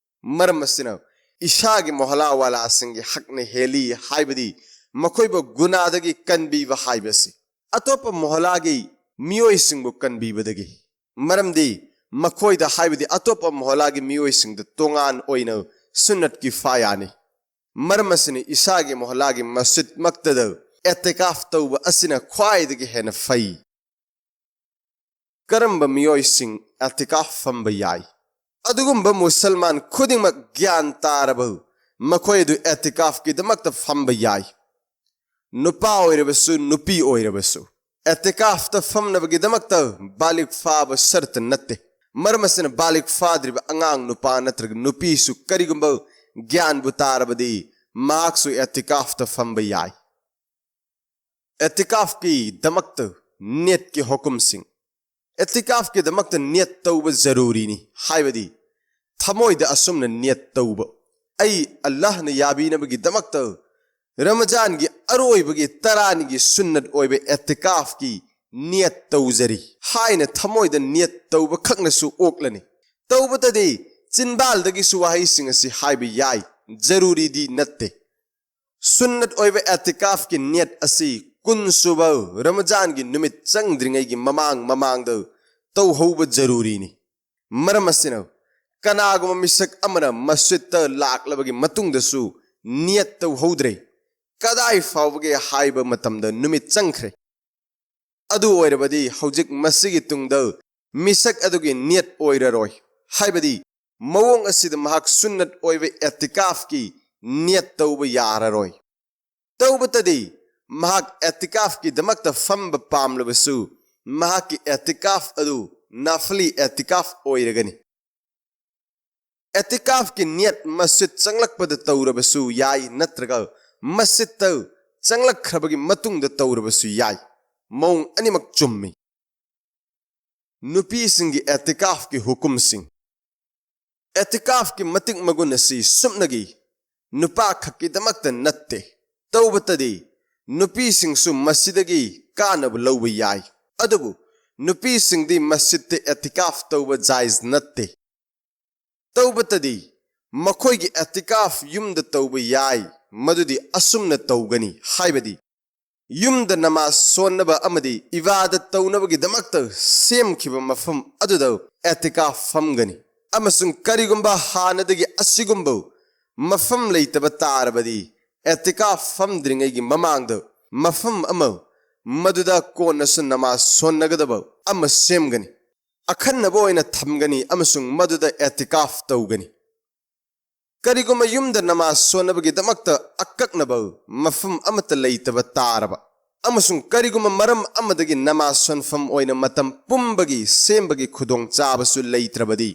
ꯃꯔꯝ ꯑꯁꯤꯅ ꯏꯁꯥꯒꯤ ꯃꯣꯍꯂꯥ ꯋꯥꯂꯥꯁꯤꯡꯒꯤ ꯍꯛꯅ ꯍꯦꯜꯂꯤ ꯍꯥꯏꯕꯗꯤ ꯃꯈꯣꯏꯕꯨ ꯒꯨꯅꯥꯗꯒꯤ ꯀꯟꯕꯤꯕ ꯍꯥꯏꯕꯁꯤ ꯑꯇꯣꯞꯄ ꯃꯣꯍꯂꯥꯒꯤ ꯃꯤꯑꯣꯏꯁꯤꯡꯕꯨ ꯀꯟꯕꯤꯕꯗꯒꯤ꯫ ꯃꯔꯝꯗꯤ ꯃꯈꯣꯏꯗ ꯍꯥꯏꯕꯗꯤ ꯑꯇꯣꯞꯄ ꯃꯣꯍꯂꯥꯒꯤ ꯃꯤꯑꯣꯏꯁꯤꯡꯗ ꯇꯣꯉꯥꯟ ꯑꯣꯏꯅ ꯁꯨꯟꯅꯠ ꯀꯤꯐꯥꯌꯥꯅꯤ꯫ ꯃꯔꯝ ꯑꯁꯤꯅ ꯏꯁꯥꯒꯤ ꯃꯣꯍꯂꯥꯒꯤ ꯃꯁꯖꯤꯗꯃꯛꯇꯗ ꯑꯦꯇꯤꯀꯥꯐ ꯇꯧꯕ ꯑꯁꯤꯅ ꯈ꯭ꯋꯥꯏꯗꯒꯤ ꯍꯦꯟꯅ ꯐꯩ꯫ ꯀꯔꯝꯕ ꯃꯤꯑꯣꯏꯁꯤꯡ ꯑꯦꯇꯤꯀꯥꯐ ꯐꯝꯕ ꯌꯥꯏ? ꯑꯗꯨꯒꯨꯝꯕ ꯃꯨꯁꯜꯃꯥꯟ ꯈꯨꯗꯤꯡꯃꯛ ꯒ꯭ꯌꯥꯟ ꯇꯥꯔꯕ ꯃꯈꯣꯏ ꯑꯗꯨ ꯑꯦꯇꯤꯀꯥꯐꯀꯤꯗꯃꯛꯇ ꯐꯝꯕ ꯌꯥꯏ꯫ ꯅꯨꯄꯥ ꯑꯣꯏꯔꯕꯁꯨ ꯅꯨꯄꯤ ꯑꯣꯏꯔꯕꯁꯨ ꯑꯦꯇꯤꯀꯥꯐꯇ ꯐꯝꯅꯕꯒꯤꯗꯃꯛꯇ ꯕꯥꯂꯤꯒ ꯐꯥꯕ ꯁꯔꯇ ꯅꯠꯇꯦ꯫ ꯃꯔꯝ ꯑꯁꯤꯅ ꯕꯥꯂꯤꯒ ꯐꯥꯗ꯭ꯔꯤꯕ ꯑꯉꯥꯡ ꯅꯨꯄꯥ ꯅꯠꯇ꯭ꯔꯒ ꯅꯨꯄꯤꯁꯨ ꯀꯔꯤꯒꯨꯝꯕ ꯒ꯭ꯌꯥꯟꯕꯨ ꯇꯥꯔꯕꯗꯤ ꯃꯍꯥꯛꯁꯨ ꯑꯦꯇꯤꯀꯥꯐꯇ ꯐꯝꯕ ꯌꯥꯏ꯫ ꯑꯦꯇꯤꯀꯥꯐꯀꯤꯗꯃꯛꯇ ꯅꯤꯌꯠꯀꯤ ꯍꯨꯀꯨꯝꯁꯤꯡ꯫ ꯑꯦꯇꯤꯀꯥꯐꯀꯤꯗꯃꯛꯇ ꯅꯤꯌꯠ ꯇꯧꯕ ꯖꯔꯨꯔꯤꯅꯤ, ꯍꯥꯏꯕꯗꯤ ꯊꯃꯣꯏꯗ ꯑꯁꯨꯝꯅ ꯅꯤꯌꯠ ꯇꯧꯕ, "ꯑꯩ ꯑꯜꯂꯥꯍꯅ ꯌꯥꯕꯤꯅꯕꯒꯤꯗꯃꯛꯇ ꯔꯃꯖꯥꯟꯒꯤ ꯑꯔꯣꯏꯕꯒꯤ ꯇꯔꯥꯅꯤꯒꯤ ꯁꯨꯟꯅꯠ ꯑꯣꯏꯕ ꯑꯦꯇꯤꯀꯥꯐꯀꯤ ꯅꯤꯌꯠ ꯇꯧꯖꯔꯤ" ꯍꯥꯏꯅ ꯊꯃꯣꯏꯗ ꯅꯤꯌꯠ ꯇꯧꯕ ꯈꯛꯅꯁꯨ ꯑꯣꯛꯂꯅꯤ꯫ ꯇꯧꯕꯇꯗꯤ ꯆꯤꯟꯕꯥꯜꯗꯒꯤꯁꯨ ꯋꯥꯍꯩꯁꯤꯡ ꯑꯁꯤ ꯍꯥꯏꯕ ꯌꯥꯏ, ꯖꯔꯨꯔꯤꯗꯤ ꯅꯠꯇꯦ꯫ ꯁꯨꯟꯅꯠ ꯑꯣꯏꯕ ꯑꯦꯇꯤꯀꯥꯐꯀꯤ ꯅꯤꯌꯠ ꯑꯁꯤ ꯀꯨꯟ ꯁꯨꯕ ꯔꯃꯖꯥꯟꯒꯤ ꯅꯨꯃꯤꯠ ꯆꯪꯗ꯭ꯔꯤꯉꯩꯒꯤ ꯃꯃꯥꯡ ꯃꯃꯥꯡꯗ ꯇꯧꯍꯧꯕ ꯖꯔꯨꯔꯤꯅꯤ꯫ ꯃꯔꯝ ꯑꯁꯤꯅ ꯀꯅꯥꯒꯨꯝꯕ ꯃꯤꯁꯛ ꯑꯃꯅ ꯃꯁꯖꯤꯗꯇ ꯂꯥꯛꯂꯕꯒꯤ ꯃꯇꯨꯡꯗꯁꯨ ꯅꯤꯌꯠ ꯇꯧꯍꯧꯗ꯭ꯔꯦ, ꯀꯗꯥꯏ ꯐꯥꯎꯕꯒꯦ ꯍꯥꯏꯕ ꯃꯇꯝꯗ ꯅꯨꯃꯤꯠ ꯆꯪꯈ꯭ꯔꯦ꯫ ꯑꯗꯨ ꯑꯣꯏꯔꯕꯗꯤ ꯍꯧꯖꯤꯛ ꯃꯁꯤꯒꯤ ꯇꯨꯡꯗ ꯃꯤꯁꯛ ꯑꯗꯨꯒꯤ ꯅꯤꯌꯠ ꯑꯣꯏꯔꯔꯣꯏ, ꯍꯥꯏꯕꯗꯤ ꯃꯑꯣꯡ ꯑꯁꯤꯗ ꯃꯍꯥꯛ ꯁꯨꯟꯅꯠ ꯑꯣꯏꯕ ꯑꯦꯇꯤꯀꯥꯐꯀꯤ ꯅꯤꯌꯠ ꯇꯧꯕ ꯌꯥꯔꯔꯣꯏ꯫ ꯇꯧꯕꯇꯗꯤ ꯃꯍꯥꯛ ꯑꯦꯇꯤꯀꯥꯐꯀꯤꯗꯃꯛꯇ ꯐꯝꯕ ꯄꯥꯝꯂꯕꯁꯨ ꯃꯍꯥꯛꯀꯤ ꯑꯦꯇꯤꯀꯥꯐ ꯑꯗꯨ ꯅꯥꯐꯂꯤ ꯑꯦꯇꯤꯀꯥꯐ ꯑꯣꯏꯔꯒꯅꯤ꯫ ꯑꯦꯇꯤꯀꯥꯐꯀꯤ ꯅꯤꯌꯠ ꯃꯁꯖꯤꯗ ꯆꯪꯂꯛꯄꯗ ꯇꯧꯔꯕꯁꯨ ꯌꯥꯏ, ꯅꯠꯇ꯭ꯔꯒ ꯃꯁꯖꯤꯗꯇ ꯆꯪꯂꯛꯈ꯭ꯔꯕꯒꯤ ꯃꯇꯨꯡꯗ ꯇꯧꯔꯕꯁꯨ ꯌꯥꯏ꯫ ꯃꯑꯣꯡ ꯑꯅꯤꯃꯛ ꯆꯨꯝꯃꯤ꯫ ꯅꯨꯄꯤꯁꯤꯡꯒꯤ ꯑꯦꯇꯤꯀꯥꯐꯀꯤ ꯍꯨꯀꯨꯝꯁꯤꯡ꯫ ꯑꯦꯇꯤꯀꯥꯐꯀꯤ ꯃꯇꯤꯛ ꯃꯒꯨꯟ ꯑꯁꯤ ꯁꯨꯞꯅꯒꯤ ꯅꯨꯄꯥ ꯈꯛꯀꯤꯗꯃꯛꯇ ꯅꯠꯇꯦ꯫ ꯇꯧꯕꯇꯗꯤ ꯅꯨꯄꯤꯁꯤꯡꯁꯨ ꯃꯁꯤꯗꯒꯤ ꯀꯥꯟꯅꯕ ꯂꯧꯕ ꯌꯥꯏ꯫ ꯑꯗꯨꯕꯨ ꯅꯨꯄꯤꯁꯤꯡꯗꯤ ꯃꯁꯖꯤꯗꯇ ꯑꯦꯇꯤꯀꯥꯐ ꯇꯧꯕ ꯖꯥꯏꯖ ꯅꯠꯇꯦ꯫ ꯇꯧꯕꯇꯗꯤ ꯃꯈꯣꯏꯒꯤ ꯑꯦꯇꯤꯀꯥꯐ ꯌꯨꯝꯗ ꯇꯧꯕ ꯌꯥꯏ꯫ ꯃꯗꯨꯗꯤ ꯑꯁꯨꯝꯅ ꯇꯧꯒꯅꯤ, ꯍꯥꯏꯕꯗꯤ ꯌꯨꯝꯗ ꯅꯃꯥꯖ ꯁꯣꯟꯅꯕ ꯑꯃꯗꯤ ꯏꯕꯥꯗꯠ ꯇꯧꯅꯕꯒꯤꯗꯃꯛꯇ ꯁꯦꯝꯈꯤꯕ ꯃꯐꯝ ꯑꯗꯨꯗ ꯑꯦꯇꯤꯀꯥꯐ ꯐꯝꯒꯅꯤ꯫ ꯑꯃꯁꯨꯡ ꯀꯔꯤꯒꯨꯝꯕ ꯍꯥꯟꯅꯗꯒꯤ ꯑꯁꯤꯒꯨꯝꯕ ꯃꯐꯝ ꯂꯩꯇꯕ ꯇꯥꯔꯕꯗꯤ, ꯑꯦꯇꯤꯀꯥꯐ ꯐꯝꯗ꯭ꯔꯤꯉꯩꯒꯤ ꯃꯃꯥꯡꯗ ꯃꯐꯝ ꯑꯃ, ꯃꯗꯨꯗ ꯀꯣꯟꯅꯁꯨ ꯅꯃꯥꯖ ꯁꯣꯟꯅꯒꯗꯕ ꯑꯃ ꯁꯦꯝꯒꯅꯤ, ꯑꯈꯟꯅꯕ ꯑꯣꯏꯅ ꯊꯝꯒꯅꯤ ꯑꯃꯁꯨꯡ ꯃꯗꯨꯗ ꯑꯦꯇꯤꯀꯥꯐ ꯇꯧꯒꯅꯤ꯫ ꯀꯔꯤꯒꯨꯝꯕ ꯌꯨꯝꯗ ꯅꯃꯥꯖ ꯁꯣꯟꯅꯕꯒꯤꯗꯃꯛꯇ ꯑꯀꯛꯅꯕ ꯃꯐꯝ ꯑꯃꯠꯇ ꯂꯩꯇꯕ ꯇꯥꯔꯕ, ꯑꯃꯁꯨꯡ ꯀꯔꯤꯒꯨꯝꯕ ꯃꯔꯝ ꯑꯃꯗꯒꯤ ꯅꯃꯥꯖ ꯁꯣꯟꯐꯝ ꯑꯣꯏꯅ ꯃꯇꯝ ꯄꯨꯝꯕꯒꯤ ꯁꯦꯝꯕꯒꯤ ꯈꯨꯗꯣꯡꯆꯥꯕꯁꯨ ꯂꯩꯇ꯭ꯔꯕꯗꯤ,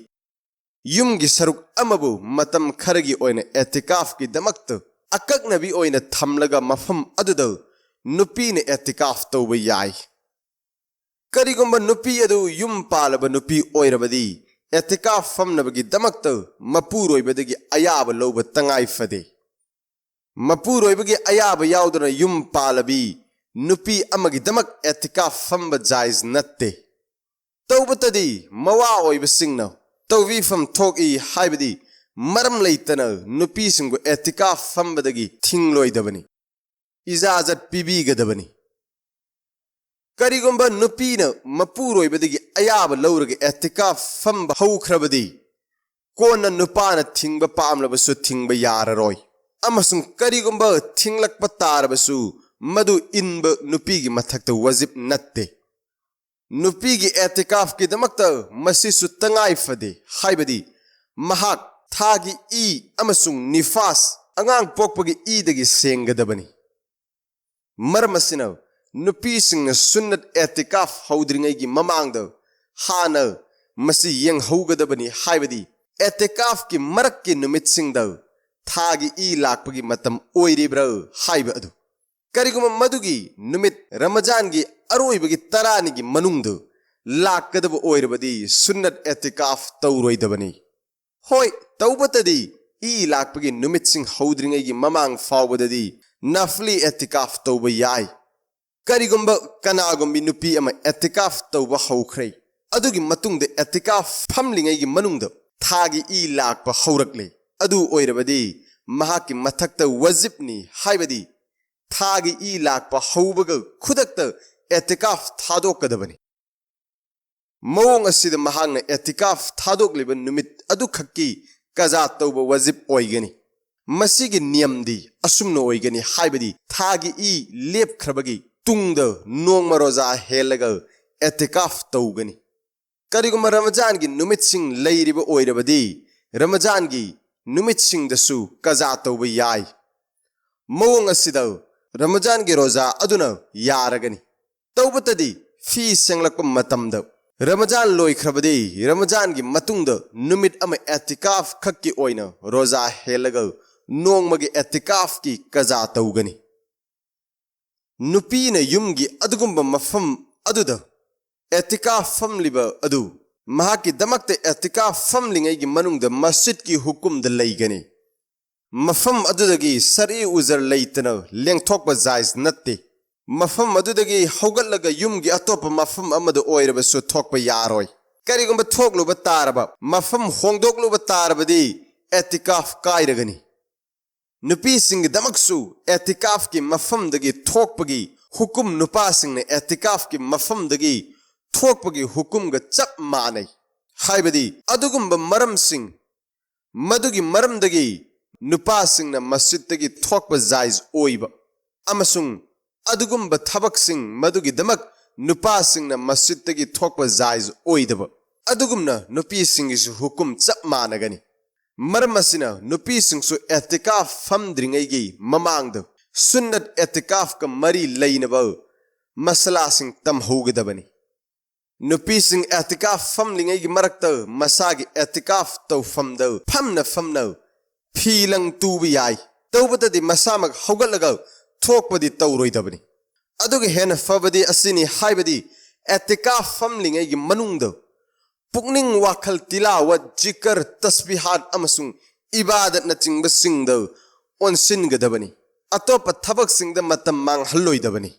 ꯌꯨꯝꯒꯤ ꯁꯔꯨꯛ ꯑꯃꯕꯨ ꯃꯇꯝ ꯈꯔꯒꯤ ꯑꯣꯏꯅ ꯑꯦꯇꯤꯀꯥꯐꯀꯤꯗꯃꯛꯇ ꯑꯀꯛꯅꯕꯤ ꯑꯣꯏꯅ ꯊꯝꯂꯒ ꯃꯐꯝ ꯑꯗꯨꯗ ꯅꯨꯄꯤꯅ ꯑꯦꯇꯤꯀꯥꯐ ꯇꯧꯕ ꯌꯥꯏ꯫ ꯀꯔꯤꯒꯨꯝꯕ ꯅꯨꯄꯤ ꯑꯗꯨ ꯌꯨꯝ ꯄꯥꯜꯂꯕ ꯅꯨꯄꯤ ꯑꯣꯏꯔꯕꯗꯤ, ꯑꯦꯇꯤꯀꯥꯐ ꯐꯝꯅꯕꯒꯤꯗꯃꯛꯇ ꯃꯄꯨꯔꯣꯏꯕꯗꯒꯤ ꯑꯌꯥꯕ ꯂꯧꯕ ꯇꯉꯥꯏ ꯐꯗꯦ꯫ ꯃꯄꯨꯔꯣꯏꯕꯒꯤ ꯑꯌꯥꯕ ꯌꯥꯎꯗꯅ ꯌꯨꯝ ꯄꯥꯜꯂꯕꯤ ꯅꯨꯄꯤ ꯑꯃꯒꯤꯗꯃꯛ ꯑꯦꯇꯤꯀꯥꯐ ꯐꯝꯕ ꯖꯥꯏꯖ ꯅꯠꯇꯦ꯫ ꯇꯧꯕꯇꯗꯤ ꯃꯋꯥ ꯑꯣꯏꯕꯁꯤꯡꯅ ꯇꯧꯕꯤꯐꯝ ꯊꯣꯛꯏ, ꯍꯥꯏꯕꯗꯤ ꯃꯔꯝ ꯂꯩꯇꯅ ꯅꯨꯄꯤꯁꯤꯡꯕꯨ ꯑꯦꯇꯤꯀꯥꯐ ꯐꯝꯕꯗꯒꯤ ꯊꯤꯡꯂꯣꯏꯗꯕꯅꯤ, ꯏꯖꯥꯖꯠ ꯄꯤꯕꯤꯒꯗꯕꯅꯤ꯫ ꯀꯔꯤꯒꯨꯝꯕ ꯅꯨꯄꯤꯅ ꯃꯄꯨꯔꯣꯏꯕꯗꯒꯤ ꯑꯌꯥꯕ ꯂꯧꯔꯒ ꯑꯦꯇꯤꯀꯥꯐ ꯐꯝꯕ ꯍꯧꯈ꯭ꯔꯕꯗꯤ, ꯀꯣꯟꯅ ꯅꯨꯄꯥꯅ ꯊꯤꯡꯕ ꯄꯥꯝꯂꯕꯁꯨ ꯊꯤꯡꯕ ꯌꯥꯔꯔꯣꯏ꯫ ꯑꯃꯁꯨꯡ ꯀꯔꯤꯒꯨꯝꯕ ꯊꯤꯡꯂꯛꯄ ꯇꯥꯔꯕꯁꯨ, ꯃꯗꯨ ꯏꯟꯕ ꯅꯨꯄꯤꯒꯤ ꯃꯊꯛꯇ ꯋꯥꯖꯤꯕ ꯅꯠꯇꯦ꯫ ꯅꯨꯄꯤꯒꯤ ꯑꯦꯇꯤꯀꯥꯐꯀꯤꯗꯃꯛꯇ ꯃꯁꯤꯁꯨ ꯇꯉꯥꯏ ꯐꯗꯦ, ꯍꯥꯏꯕꯗꯤ ꯃꯍꯥꯛ ꯊꯥꯒꯤ ꯏ ꯑꯃꯁꯨꯡ ꯅꯤꯐꯥꯁ, ꯑꯉꯥꯡ ꯄꯣꯛꯄꯒꯤ ꯏꯗꯒꯤ ꯁꯦꯡꯒꯗꯕꯅꯤ꯫ ꯃꯔꯝ ꯑꯁꯤꯅ, ꯅꯨꯄꯤꯁꯤꯡꯅ ꯁꯨꯟꯅꯠ ꯑꯦꯇꯤꯀꯥꯐ ꯍꯧꯗ꯭ꯔꯤꯉꯩꯒꯤ ꯃꯃꯥꯡꯗ ꯍꯥꯟꯅ ꯃꯁꯤ ꯌꯦꯡꯍꯧꯒꯗꯕꯅꯤ, ꯍꯥꯏꯕꯗꯤ ꯑꯦꯇꯤꯀꯥꯐꯀꯤ ꯃꯔꯛꯀꯤ ꯅꯨꯃꯤꯠꯁꯤꯡꯗ ꯊꯥꯒꯤ ꯏ ꯂꯥꯛꯄꯒꯤ ꯃꯇꯝ ꯑꯣꯏꯔꯤꯕ꯭ꯔꯥ ꯍꯥꯏꯕ ꯑꯗꯨ꯫ ꯀꯔꯤꯒꯨꯝꯕ ꯃꯗꯨꯒꯤ ꯅꯨꯃꯤꯠ ꯔꯃꯖꯥꯟꯒꯤ ꯑꯔꯣꯏꯕꯒꯤ ꯇꯔꯥꯅꯤꯒꯤ ꯃꯅꯨꯡꯗ ꯂꯥꯛꯀꯗꯕ ꯑꯣꯏꯔꯕꯗꯤ, ꯁꯨꯟꯅꯠ ꯑꯦꯇꯤꯀꯥꯐ ꯇꯧꯔꯣꯏꯗꯕꯅꯤ꯫ ꯍꯣꯏ, ꯇꯧꯕꯇꯗꯤ ꯏ ꯂꯥꯛꯄꯒꯤ ꯅꯨꯃꯤꯠꯁꯤꯡ ꯍꯧꯗ꯭ꯔꯤꯉꯩꯒꯤ ꯃꯃꯥꯡ ꯐꯥꯎꯕꯗꯗꯤ ꯅꯐꯂꯤ ꯑꯦꯇꯤꯀꯥꯐ ꯇꯧꯕ ꯌꯥꯏ꯫ ꯀꯔꯤꯒꯨꯝꯕ ꯀꯅꯥꯒꯨꯝꯕꯤ ꯅꯨꯄꯤ ꯑꯃ ꯑꯦꯇꯤꯀꯥꯐ ꯇꯧꯕ ꯍꯧꯈ꯭ꯔꯦ, ꯑꯗꯨꯒꯤ ꯃꯇꯨꯡꯗ ꯑꯦꯇꯤꯀꯥꯐ ꯐꯝꯂꯤꯉꯩꯒꯤ ꯃꯅꯨꯡꯗ ꯊꯥꯒꯤ ꯏ ꯂꯥꯛꯄ ꯍꯧꯔꯛꯂꯦ, ꯑꯗꯨ ꯑꯣꯏꯔꯕꯗꯤ ꯃꯍꯥꯛꯀꯤ ꯃꯊꯛꯇ ꯋꯥꯖꯤꯕꯅꯤ, ꯍꯥꯏꯕꯗꯤ ꯊꯥꯒꯤ ꯏ ꯂꯥꯛꯄ ꯍꯧꯕꯒ ꯈꯨꯗꯛꯇ ꯑꯦꯇꯤꯀꯥꯐ ꯊꯥꯗꯣꯛꯀꯗꯕꯅꯤ꯫ ꯃꯑꯣꯡ ꯑꯁꯤꯗ ꯃꯍꯥꯛꯅ ꯑꯦꯇꯤꯀꯥꯐ ꯊꯥꯗꯣꯛꯂꯤꯕ ꯅꯨꯃꯤꯠ ꯑꯗꯨꯈꯛꯀꯤ ꯀꯖꯥ ꯇꯧꯕ ꯋꯥꯖꯤꯕ ꯑꯣꯏꯒꯅꯤ꯫ ꯃꯁꯤꯒꯤ ꯅꯤꯌꯝꯗꯤ ꯑꯁꯨꯝꯅ ꯑꯣꯏꯒꯅꯤ, ꯍꯥꯏꯕꯗꯤ ꯊꯥꯒꯤ ꯏ ꯂꯦꯞꯈ꯭ꯔꯕꯒꯤ ꯇꯨꯡꯗ ꯅꯣꯡꯃ ꯔꯣꯖꯥ ꯍꯦꯜꯂꯒ ꯑꯦꯇꯤꯀꯥꯐ ꯇꯧꯒꯅꯤ꯫ ꯀꯔꯤꯒꯨꯝꯕ ꯔꯃꯖꯥꯟꯒꯤ ꯅꯨꯃꯤꯠꯁꯤꯡ ꯂꯩꯔꯤꯕ ꯑꯣꯏꯔꯕꯗꯤ, ꯔꯃꯖꯥꯟꯒꯤ ꯅꯨꯃꯤꯠꯁꯤꯡꯗꯁꯨ ꯀꯖꯥ ꯇꯧꯕ ꯌꯥꯏ꯫ ꯃꯑꯣꯡ ꯑꯁꯤꯗ ꯔꯃꯖꯥꯟꯒꯤ ꯔꯣꯖꯥ ꯑꯗꯨꯅ ꯌꯥꯔꯒꯅꯤ꯫ ꯇꯧꯕꯇꯗꯤ ꯐꯤ ꯁꯦꯡꯂꯛꯄ ꯃꯇꯝꯗ ꯔꯃꯖꯥꯟ ꯂꯣꯏꯈ꯭ꯔꯕꯗꯤ, ꯔꯃꯖꯥꯟꯒꯤ ꯃꯇꯨꯡꯗ ꯅꯨꯃꯤꯠ ꯑꯃ ꯑꯦꯇꯤꯀꯥꯐ ꯈꯛꯀꯤ ꯑꯣꯏꯅ ꯔꯣꯖꯥ ꯍꯦꯜꯂꯒ ꯅꯣꯡꯃꯒꯤ ꯑꯦꯇꯤꯀꯥꯐꯀꯤ ꯀꯖꯥ ꯇꯧꯒꯅꯤ꯫ ꯅꯨꯄꯤꯅ ꯌꯨꯝꯒꯤ ꯑꯗꯨꯒꯨꯝꯕ ꯃꯐꯝ ꯑꯗꯨꯗ ꯑꯦꯇꯤꯀꯥꯐ ꯐꯝꯂꯤꯕ ꯑꯗꯨ ꯃꯍꯥꯛꯀꯤꯗꯃꯛꯇ ꯑꯦꯇꯤꯀꯥꯐ ꯐꯝꯂꯤꯉꯩꯒꯤ ꯃꯅꯨꯡꯗ ꯃꯁꯖꯤꯗꯀꯤ ꯍꯨꯀꯨꯝꯗ ꯂꯩꯒꯅꯤ꯫ ꯃꯐꯝ ꯑꯗꯨꯗꯒꯤ ꯁꯔꯏ ꯎꯖꯔ ꯂꯩꯇꯅ ꯂꯦꯡꯊꯣꯛꯄ ꯖꯥꯏꯖ ꯅꯠꯇꯦ꯫ ꯃꯐꯝ ꯑꯗꯨꯗꯒꯤ ꯍꯧꯒꯠꯂꯒ ꯌꯨꯝꯒꯤ ꯑꯇꯣꯞꯄ ꯃꯐꯝ ꯑꯃꯗ ꯑꯣꯏꯔꯕꯁꯨ ꯊꯣꯛꯄ ꯌꯥꯔꯣꯏ꯫ ꯀꯔꯤꯒꯨꯝꯕ ꯊꯣꯛꯂꯨꯕ ꯇꯥꯔꯕ, ꯃꯐꯝ ꯍꯣꯡꯗꯣꯛꯂꯨꯕ ꯇꯥꯔꯕꯗꯤ ꯑꯦꯇꯤꯀꯥꯐ ꯀꯥꯏꯔꯒꯅꯤ꯫ ꯅꯨꯄꯤꯁꯤꯡꯒꯤꯗꯃꯛꯁꯨ ꯑꯦꯇꯤꯀꯥꯐꯀꯤ ꯃꯐꯝꯗꯒꯤ ꯊꯣꯛꯄꯒꯤ ꯍꯨꯀꯨꯝ ꯅꯨꯄꯥꯁꯤꯡꯅ ꯑꯦꯇꯤꯀꯥꯐꯀꯤ ꯃꯐꯝꯗꯒꯤ ꯊꯣꯛꯄꯒꯤ ꯍꯨꯀꯨꯝꯒ ꯆꯞ ꯃꯥꯟꯅꯩ꯫ ꯍꯥꯏꯕꯗꯤ ꯑꯗꯨꯒꯨꯝꯕ ꯃꯔꯝꯁꯤꯡ, ꯃꯗꯨꯒꯤ ꯃꯔꯝꯗꯒꯤ ꯅꯨꯄꯥꯁꯤꯡꯅ ꯃꯁꯖꯤꯗꯇꯒꯤ ꯊꯣꯛꯄ ꯖꯥꯏꯖ ꯑꯣꯏꯕ, ꯑꯃꯁꯨꯡ ꯑꯗꯨꯒꯨꯝꯕ ꯊꯕꯛꯁꯤꯡ, ꯃꯗꯨꯒꯤꯗꯃꯛ ꯅꯨꯄꯥꯁꯤꯡꯅ ꯃꯁꯖꯤꯗꯇꯒꯤ ꯊꯣꯛꯄ ꯖꯥꯏꯖ ꯑꯣꯏꯗꯕ, ꯑꯗꯨꯒꯨꯝꯅ ꯅꯨꯄꯤꯁꯤꯡꯒꯤꯁꯨ ꯍꯨꯀꯨꯝ ꯆꯞ ꯃꯥꯟꯅꯒꯅꯤ꯫ ꯃꯔꯝ ꯑꯁꯤꯅ ꯅꯨꯄꯤꯁꯤꯡꯁꯨ ꯑꯦꯇꯤꯀꯥꯐ ꯐꯝꯗ꯭ꯔꯤꯉꯩꯒꯤ ꯃꯃꯥꯡꯗ ꯁꯨꯟꯅꯠ ꯑꯦꯇꯤꯀꯥꯐꯀ ꯃꯔꯤ ꯂꯩꯅꯕ ꯃꯁꯂꯥꯁꯤꯡ ꯇꯝꯍꯧꯒꯗꯕꯅꯤ꯫ ꯅꯨꯄꯤꯁꯤꯡ ꯑꯦꯇꯤꯀꯥꯐ ꯐꯝꯂꯤꯉꯩꯒꯤ ꯃꯔꯛꯇ ꯃꯁꯥꯒꯤ ꯑꯦꯇꯤꯀꯥꯐ ꯇꯧꯐꯝꯗ ꯐꯝꯅ ꯐꯝꯅ ꯐꯤ ꯂꯪ ꯇꯨꯕ ꯌꯥꯏ꯫ ꯇꯧꯕꯇꯗꯤ ꯃꯁꯥꯃꯛ ꯍꯧꯒꯠꯂꯒ ꯊꯣꯛꯄꯗꯤ ꯇꯧꯔꯣꯏꯗꯕꯅꯤ꯫ ꯑꯗꯨꯒ ꯍꯦꯟꯅ ꯐꯕꯗꯤ ꯑꯁꯤꯅꯤ, ꯍꯥꯏꯕꯗꯤ ꯑꯦꯇꯤꯀꯥꯐ ꯐꯝꯂꯤꯉꯩꯒꯤ ꯃꯅꯨꯡꯗ ꯄꯨꯛꯅꯤꯡ ꯋꯥꯈꯜ ꯇꯤꯂꯥꯋꯠ, ꯖꯤꯀꯔ, ꯇꯁꯕꯤꯍꯥꯠ ꯑꯃꯁꯨꯡ ꯏꯕꯥꯗꯠꯅꯆꯤꯡꯕꯁꯤꯡꯗ ꯑꯣꯟꯁꯤꯟꯒꯗꯕꯅꯤ꯫ ꯑꯇꯣꯞꯄ ꯊꯕꯛꯁꯤꯡꯗ ꯃꯇꯝ ꯃꯥꯡꯍꯜꯂꯣꯏꯗꯕꯅꯤ꯫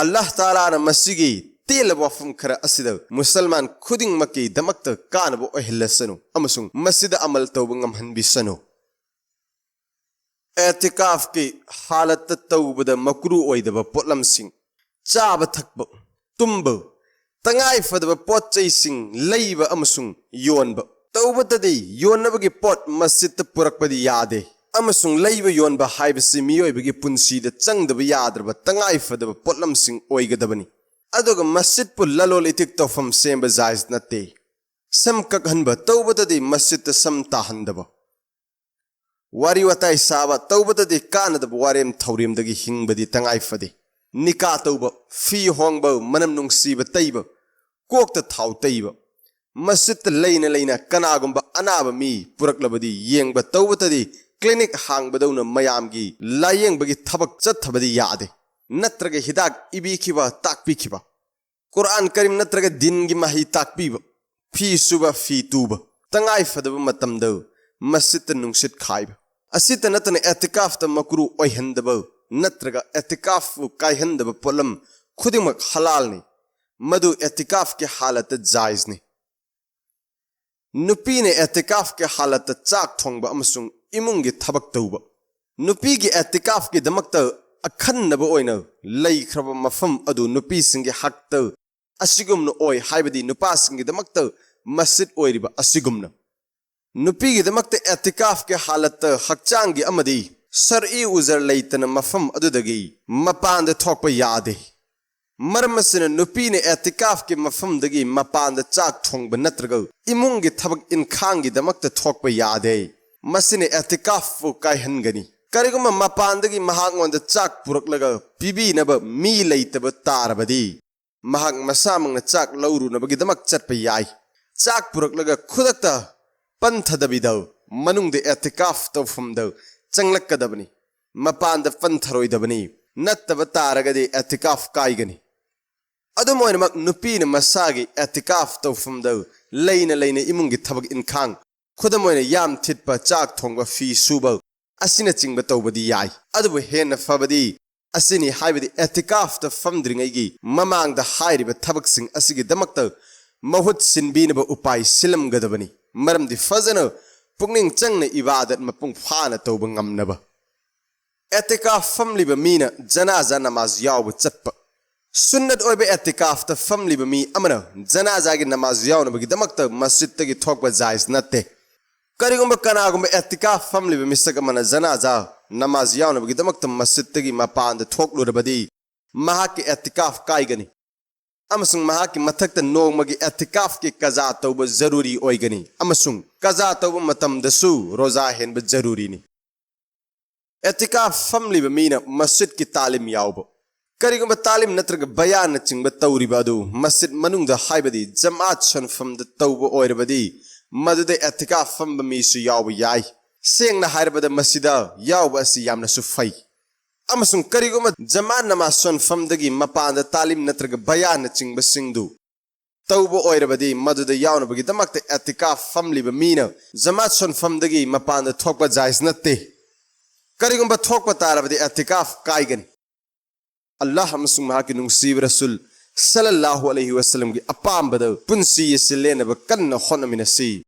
ꯑꯜꯂꯥꯍ ꯇꯥꯂꯥꯅ ꯃꯁꯤꯒꯤ ꯇꯦꯜꯂꯕ ꯋꯥꯐꯝ ꯈꯔ ꯑꯁꯤꯗ ꯃꯨꯁꯜꯃꯥꯟ ꯈꯨꯗꯤꯡꯃꯛꯀꯤꯗꯃꯛꯇ ꯀꯥꯟꯅꯕ ꯑꯣꯏꯍꯜꯂꯁꯅꯨ ꯑꯃꯁꯨꯡ ꯃꯁꯤꯗ ꯑꯃꯜ ꯇꯧꯕ ꯉꯝꯍꯟꯕꯤꯁꯅꯨ꯫ ꯑꯦꯇꯤꯀꯥꯐꯀꯤ ꯍꯥꯂꯠꯇ ꯇꯧꯕꯗ ꯃꯀ꯭ꯔꯨ ꯑꯣꯏꯗꯕ ꯄꯣꯠꯂꯝꯁꯤꯡ: ꯆꯥꯕ ꯊꯛꯄ, ꯇꯨꯝꯕ, ꯇꯉꯥꯏ ꯐꯗꯕ ꯄꯣꯠ ꯆꯩꯁꯤꯡ ꯂꯩꯕ ꯑꯃꯁꯨꯡ ꯌꯣꯟꯕ꯫ ꯇꯧꯕꯇꯗꯤ ꯌꯣꯟꯅꯕꯒꯤ ꯄꯣꯠ ꯃꯁꯖꯤꯠꯇ ꯄꯨꯔꯛꯄꯗꯤ ꯌꯥꯗꯦ, ꯑꯃꯁꯨꯡ ꯂꯩꯕ ꯌꯣꯟꯕ ꯍꯥꯏꯕꯁꯤ ꯃꯤꯑꯣꯏꯕꯒꯤ ꯄꯨꯟꯁꯤꯗ ꯆꯪꯗꯕ ꯌꯥꯗ꯭ꯔꯕ ꯇꯉꯥꯏ ꯐꯗꯕ ꯄꯣꯠꯂꯝꯁꯤꯡ ꯑꯣꯏꯒꯗꯕꯅꯤ꯫ ꯑꯗꯨꯒ ꯃꯁꯖꯤꯠꯄꯨ ꯂꯂꯣꯟ ꯏꯇꯤꯛ ꯇꯧꯐꯝ ꯁꯦꯝꯕ ꯖꯥꯏꯖ ꯅꯠꯇꯦ꯫ ꯁꯝ ꯀꯛꯍꯟꯕ, ꯇꯧꯕꯇꯗꯤ ꯃꯁꯖꯤꯠꯇ ꯁꯝ ꯇꯥꯍꯟꯗꯕ꯫ ꯋꯥꯔꯤ ꯋꯥꯇꯥꯏ ꯁꯥꯕ, ꯇꯧꯕꯇꯗꯤ ꯀꯥꯟꯅꯗꯕ ꯋꯥꯔꯦꯝ ꯊꯧꯔꯦꯝꯗꯒꯤ ꯍꯤꯡꯕꯗꯤ ꯇꯉꯥꯏ ꯐꯗꯦ꯫ ꯅꯤꯀꯥ ꯇꯧꯕ, ꯐꯤ ꯍꯣꯡꯕ, ꯃꯅꯝ ꯅꯨꯡꯁꯤꯕ ꯇꯩꯕ, ꯀꯣꯛꯇ ꯊꯥꯎ ꯇꯩꯕ꯫ ꯃꯁꯖꯤꯠꯇ ꯂꯩꯅ ꯂꯩꯅ ꯀꯅꯥꯒꯨꯝꯕ ꯑꯅꯥꯕ ꯃꯤ ꯄꯨꯔꯛꯂꯕꯗꯤ ꯌꯦꯡꯕ, ꯇꯧꯕꯇꯗꯤ ꯀ꯭ꯂꯤꯅꯤꯛ ꯍꯥꯡꯕꯗꯧꯅ ꯃꯌꯥꯝꯒꯤ ꯂꯥꯌꯦꯡꯕꯒꯤ ꯊꯕꯛ ꯆꯠꯊꯕꯗꯤ ꯌꯥꯗꯦ꯫ ꯅꯠꯇ꯭ꯔꯒ ꯍꯤꯗꯥꯛ ꯏꯕꯤꯈꯤꯕ, ꯇꯥꯛꯄꯤꯈꯤꯕ꯫ ꯀꯨꯔꯥꯟ ꯀꯔꯤꯝ ꯅꯠꯇ꯭ꯔꯒ ꯗꯤꯟꯒꯤ ꯃꯍꯩ ꯇꯥꯛꯄꯤꯕ, ꯐꯤ ꯁꯨꯕ, ꯐꯤ ꯇꯨꯕ, ꯇꯉꯥꯏ ꯐꯗꯕ ꯃꯇꯝꯗ ꯃꯁꯖꯤꯠꯇ ꯅꯨꯡꯁꯤꯠ ꯈꯥꯏꯕ꯫ ꯑꯁꯤꯇ ꯅꯠꯇꯅ ꯑꯦꯇꯤꯀꯥꯐꯇ ꯃꯀ꯭ꯔꯨ ꯑꯣꯏꯍꯟꯗꯕ ꯅꯠꯇ꯭ꯔꯒ ꯑꯦꯇꯤꯀꯥꯐꯄꯨ ꯀꯥꯏꯍꯟꯗꯕ ꯄꯣꯠꯂꯝ ꯈꯨꯗꯤꯡꯃꯛ ꯍꯂꯥꯜꯅꯤ꯫ ꯃꯗꯨ ꯑꯦꯇꯤꯀꯥꯐꯀꯤ ꯍꯥꯂꯠꯇ ꯖꯥꯏꯖꯅꯤ꯫ ꯅꯨꯄꯤꯅ ꯑꯦꯇꯤꯀꯥꯐꯀꯤ ꯍꯥꯂꯠꯇ ꯆꯥꯛ ꯊꯣꯡꯕ ꯑꯃꯁꯨꯡ ꯏꯃꯨꯡꯒꯤ ꯊꯕꯛ ꯇꯧꯕ꯫ ꯅꯨꯄꯤꯒꯤ ꯑꯦꯇꯤꯀꯥꯐꯀꯤꯗꯃꯛꯇ ꯑꯈꯟꯅꯕ ꯑꯣꯏꯅ ꯂꯩꯈ꯭ꯔꯕ ꯃꯐꯝ ꯑꯗꯨ ꯅꯨꯄꯤꯁꯤꯡꯒꯤ ꯍꯛꯇ ꯑꯁꯤꯒꯨꯝꯅ ꯑꯣꯏ, ꯍꯥꯏꯕꯗꯤ ꯅꯨꯄꯥꯁꯤꯡꯒꯤꯗꯃꯛꯇ ꯃꯁꯖꯤꯠ ꯑꯣꯏꯔꯤꯕ ꯑꯁꯤꯒꯨꯝꯅ꯫ ꯅꯨꯄꯤꯒꯤꯗꯃꯛꯇ ꯑꯦꯇꯤꯀꯥꯐꯀꯤ ꯍꯥꯂꯠꯇ ꯍꯛꯆꯥꯡꯒꯤ ꯑꯃꯗꯤ ꯁꯔꯏ ꯎꯖꯔ ꯂꯩꯇꯅ ꯃꯐꯝ ꯑꯗꯨꯗꯒꯤ ꯃꯄꯥꯟꯗ ꯊꯣꯛꯄ ꯌꯥꯗꯦ꯫ ꯃꯔꯝ ꯑꯁꯤꯅ ꯅꯨꯄꯤꯅ ꯑꯦꯇꯤꯀꯥꯐꯀꯤ ꯃꯐꯝꯗꯒꯤ ꯃꯄꯥꯟꯗ ꯆꯥꯛ ꯊꯣꯡꯕ ꯅꯠꯇ꯭ꯔꯒ ꯏꯃꯨꯡꯒꯤ ꯊꯕꯛ ꯏꯟꯈꯥꯡꯒꯤꯗꯃꯛꯇ ꯊꯣꯛꯄ ꯌꯥꯗꯦ꯫ ꯃꯁꯤꯅ ꯑꯦꯇꯤꯀꯥꯐꯄꯨ ꯀꯥꯏꯍꯟꯒꯅꯤ꯫ ꯀꯔꯤꯒꯨꯝꯕ ꯃꯄꯥꯟꯗꯒꯤ ꯃꯍꯥꯛꯉꯣꯟꯗ ꯆꯥꯛ ꯄꯨꯔꯛꯂꯒ ꯄꯤꯕꯤꯅꯕ ꯃꯤ ꯂꯩꯇꯕ ꯇꯥꯔꯕꯗꯤ, ꯃꯍꯥꯛ ꯃꯁꯥꯃꯛꯅ ꯆꯥꯛ ꯂꯧꯔꯨꯅꯕꯒꯤꯗꯃꯛ ꯆꯠꯄ ꯌꯥꯏ꯫ ꯆꯥꯛ ꯄꯨꯔꯛꯂꯒ ꯈꯨꯗꯛꯇ ꯄꯟꯊꯗꯕꯤꯗ ꯃꯅꯨꯡꯗ ꯑꯦꯇꯤꯀꯥꯐ ꯇꯧꯐꯝꯗ ꯆꯪꯂꯛꯀꯗꯕꯅꯤ꯫ ꯃꯄꯥꯟꯗ ꯄꯟꯊꯔꯣꯏꯗꯕꯅꯤ꯫ ꯅꯠꯇꯕ ꯇꯥꯔꯒꯗꯤ ꯑꯦꯇꯤꯀꯥꯐ ꯀꯥꯏꯒꯅꯤ꯫ ꯑꯗꯨꯝ ꯑꯣꯏꯅꯃꯛ, ꯅꯨꯄꯤꯅ ꯃꯁꯥꯒꯤ ꯑꯦꯇꯤꯀꯥꯐ ꯇꯧꯐꯝꯗ ꯂꯩꯅ ꯂꯩꯅ ꯏꯃꯨꯡꯒꯤ ꯊꯕꯛ ꯏꯟꯈꯥꯡ, ꯈꯨꯗꯝ ꯑꯣꯏꯅ ꯌꯥꯝ ꯊꯤꯠꯄ, ꯆꯥꯛ ꯊꯣꯡꯕ, ꯐꯤ ꯁꯨꯕ ꯑꯁꯤꯅꯆꯤꯡꯕ ꯇꯧꯕꯗꯤ ꯌꯥꯏ꯫ ꯑꯗꯨꯕꯨ ꯍꯦꯟꯅ ꯐꯕꯗꯤ ꯑꯁꯤꯅꯤ ꯍꯥꯏꯕꯗꯤ ꯑꯦꯇꯤꯀꯥꯐꯇ ꯐꯝꯗ꯭ꯔꯤꯉꯩꯒꯤ ꯃꯃꯥꯡꯗ ꯍꯥꯏꯔꯤꯕ ꯊꯕꯛꯁꯤꯡ ꯑꯁꯤꯒꯤꯗꯃꯛꯇ ꯃꯍꯨꯠ ꯁꯤꯟꯕꯤꯅꯕ ꯎꯄꯥꯏ ꯁꯤꯜꯂꯝꯒꯗꯕꯅꯤ꯫ ꯃꯔꯝꯗꯤ ꯐꯖꯅ ꯄꯨꯛꯅꯤꯡ ꯆꯪꯅ ꯏꯕꯥꯗꯠ ꯃꯄꯨꯡ ꯐꯥꯅ ꯇꯧꯕ ꯉꯝꯅꯕ꯫ ꯑꯦꯇꯤꯀꯥꯐ ꯐꯝꯂꯤꯕ ꯃꯤꯅ ꯖꯅꯥꯖꯥ ꯅꯃꯥꯖ ꯌꯥꯎꯕ ꯆꯠꯄ꯫ ꯁꯨꯟꯅꯠ ꯑꯣꯏꯕ ꯑꯦꯇꯤꯀꯥꯐꯇ ꯐꯝꯂꯤꯕ ꯃꯤ ꯑꯃꯅ ꯖꯅꯥꯖꯥꯒꯤ ꯅꯃꯥꯖ ꯌꯥꯎꯅꯕꯒꯤꯗꯃꯛꯇ ꯃꯁꯖꯤꯗꯇꯒꯤ ꯊꯣꯛꯄ ꯖꯥꯏꯖ ꯅꯠꯇꯦ꯫ ꯀꯔꯤꯒꯨꯝꯕ ꯀꯅꯥꯒꯨꯝꯕ ꯑꯦꯇꯤꯀꯥꯐ ꯐꯝꯂꯤꯕ ꯃꯤꯁꯛ ꯑꯃꯅ ꯖꯅꯥꯖꯥ ꯅꯃꯥꯖ ꯌꯥꯎꯅꯕꯒꯤꯗꯃꯛꯇ ꯃꯁꯖꯤꯗꯇꯒꯤ ꯃꯄꯥꯟꯗ ꯊꯣꯛꯂꯨꯔꯕꯗꯤ ꯃꯍꯥꯛꯀꯤ ꯑꯦꯇꯤꯀꯥꯐ ꯀꯥꯏꯒꯅꯤ꯫ ꯑꯃꯁꯨꯡ ꯃꯍꯥꯛꯀꯤ ꯃꯊꯛꯇ ꯅꯣꯡꯃꯒꯤ ꯑꯦꯇꯤꯀꯥꯐꯀꯤ ꯀꯖꯥ ꯇꯧꯕ ꯖꯔꯨꯔꯤ ꯑꯣꯏꯒꯅꯤ꯫ ꯑꯃꯁꯨꯡ ꯀꯖꯥ ꯇꯧꯕ ꯃꯇꯝꯗꯁꯨ ꯔꯣꯖꯥ ꯍꯦꯟꯕ ꯖꯔꯨꯔꯤꯅꯤ꯫ ꯑꯦꯇꯤꯀꯥꯐ ꯐꯝꯂꯤꯕ ꯃꯤꯅ ꯃꯁꯖꯤꯗꯀꯤ ꯇꯥꯂꯤꯝ ꯌꯥꯎꯕ꯫ ꯀꯔꯤꯒꯨꯝꯕ ꯇꯥꯂꯤꯝ ꯅꯠꯇ꯭ꯔꯒ ꯕꯌꯥꯟꯅꯆꯤꯡꯕ ꯇꯧꯔꯤꯕ ꯑꯗꯨ ꯃꯁꯖꯤꯗ ꯃꯅꯨꯡꯗ, ꯍꯥꯏꯕꯗꯤ ꯖꯃꯥꯠ ꯁꯣꯟꯐꯝꯗ ꯇꯧꯕ ꯑꯣꯏꯔꯕꯗꯤ, ꯃꯗꯨꯗ ꯑꯦꯇꯤꯀꯥꯐ ꯐꯝꯕ ꯃꯤꯁꯨ ꯌꯥꯎꯕ ꯌꯥꯏ꯫ ꯁꯦꯡꯅ ꯍꯥꯏꯔꯕꯗ, ꯃꯁꯤꯗ ꯌꯥꯎꯕ ꯑꯁꯤ ꯌꯥꯝꯅꯁꯨ ꯐꯩ꯫ ꯑꯃꯁꯨꯡ ꯀꯔꯤꯒꯨꯝꯕ ꯖꯃꯥꯠ ꯅꯃꯥꯖ ꯁꯣꯟꯐꯝꯗꯒꯤ ꯃꯄꯥꯟꯗ ꯇꯥꯂꯤꯝ ꯅꯠꯇ꯭ꯔꯒ ꯕꯌꯥꯟꯅꯆꯤꯡꯕꯁꯤꯡꯗꯨ ꯇꯧꯕ ꯑꯣꯏꯔꯕꯗꯤ, ꯃꯗꯨꯗ ꯌꯥꯎꯅꯕꯒꯤꯗꯃꯛꯇ ꯑꯦꯇꯤꯀꯥꯐ ꯐꯝꯂꯤꯕ ꯃꯤꯅ ꯖꯃꯥꯠ ꯁꯣꯟꯐꯝꯗꯒꯤ ꯃꯄꯥꯟꯗ ꯊꯣꯛꯄ ꯖꯥꯏꯖ ꯅꯠꯇꯦ꯫ ꯀꯔꯤꯒꯨꯝꯕ ꯊꯣꯛꯄ ꯇꯥꯔꯕꯗꯤ ꯑꯦꯇꯤꯀꯥꯐ ꯀꯥꯏꯒꯅꯤ꯫ ꯑꯜꯂꯥꯍ ꯑꯃꯁꯨꯡ ꯃꯍꯥꯛꯀꯤ ꯅꯨꯡꯁꯤꯕ ꯔꯁꯨꯜ ꯁꯜꯂꯜꯂꯥꯍꯨ ꯑꯂꯩꯍꯤ ꯋꯥꯁꯂꯝꯒꯤ ꯑꯄꯥꯝꯕꯗ ꯄꯨꯟꯁꯤ ꯑꯁꯤ ꯂꯦꯟꯅꯕ ꯀꯟꯅ ꯍꯣꯠꯅꯃꯤꯟꯅꯁꯤ꯫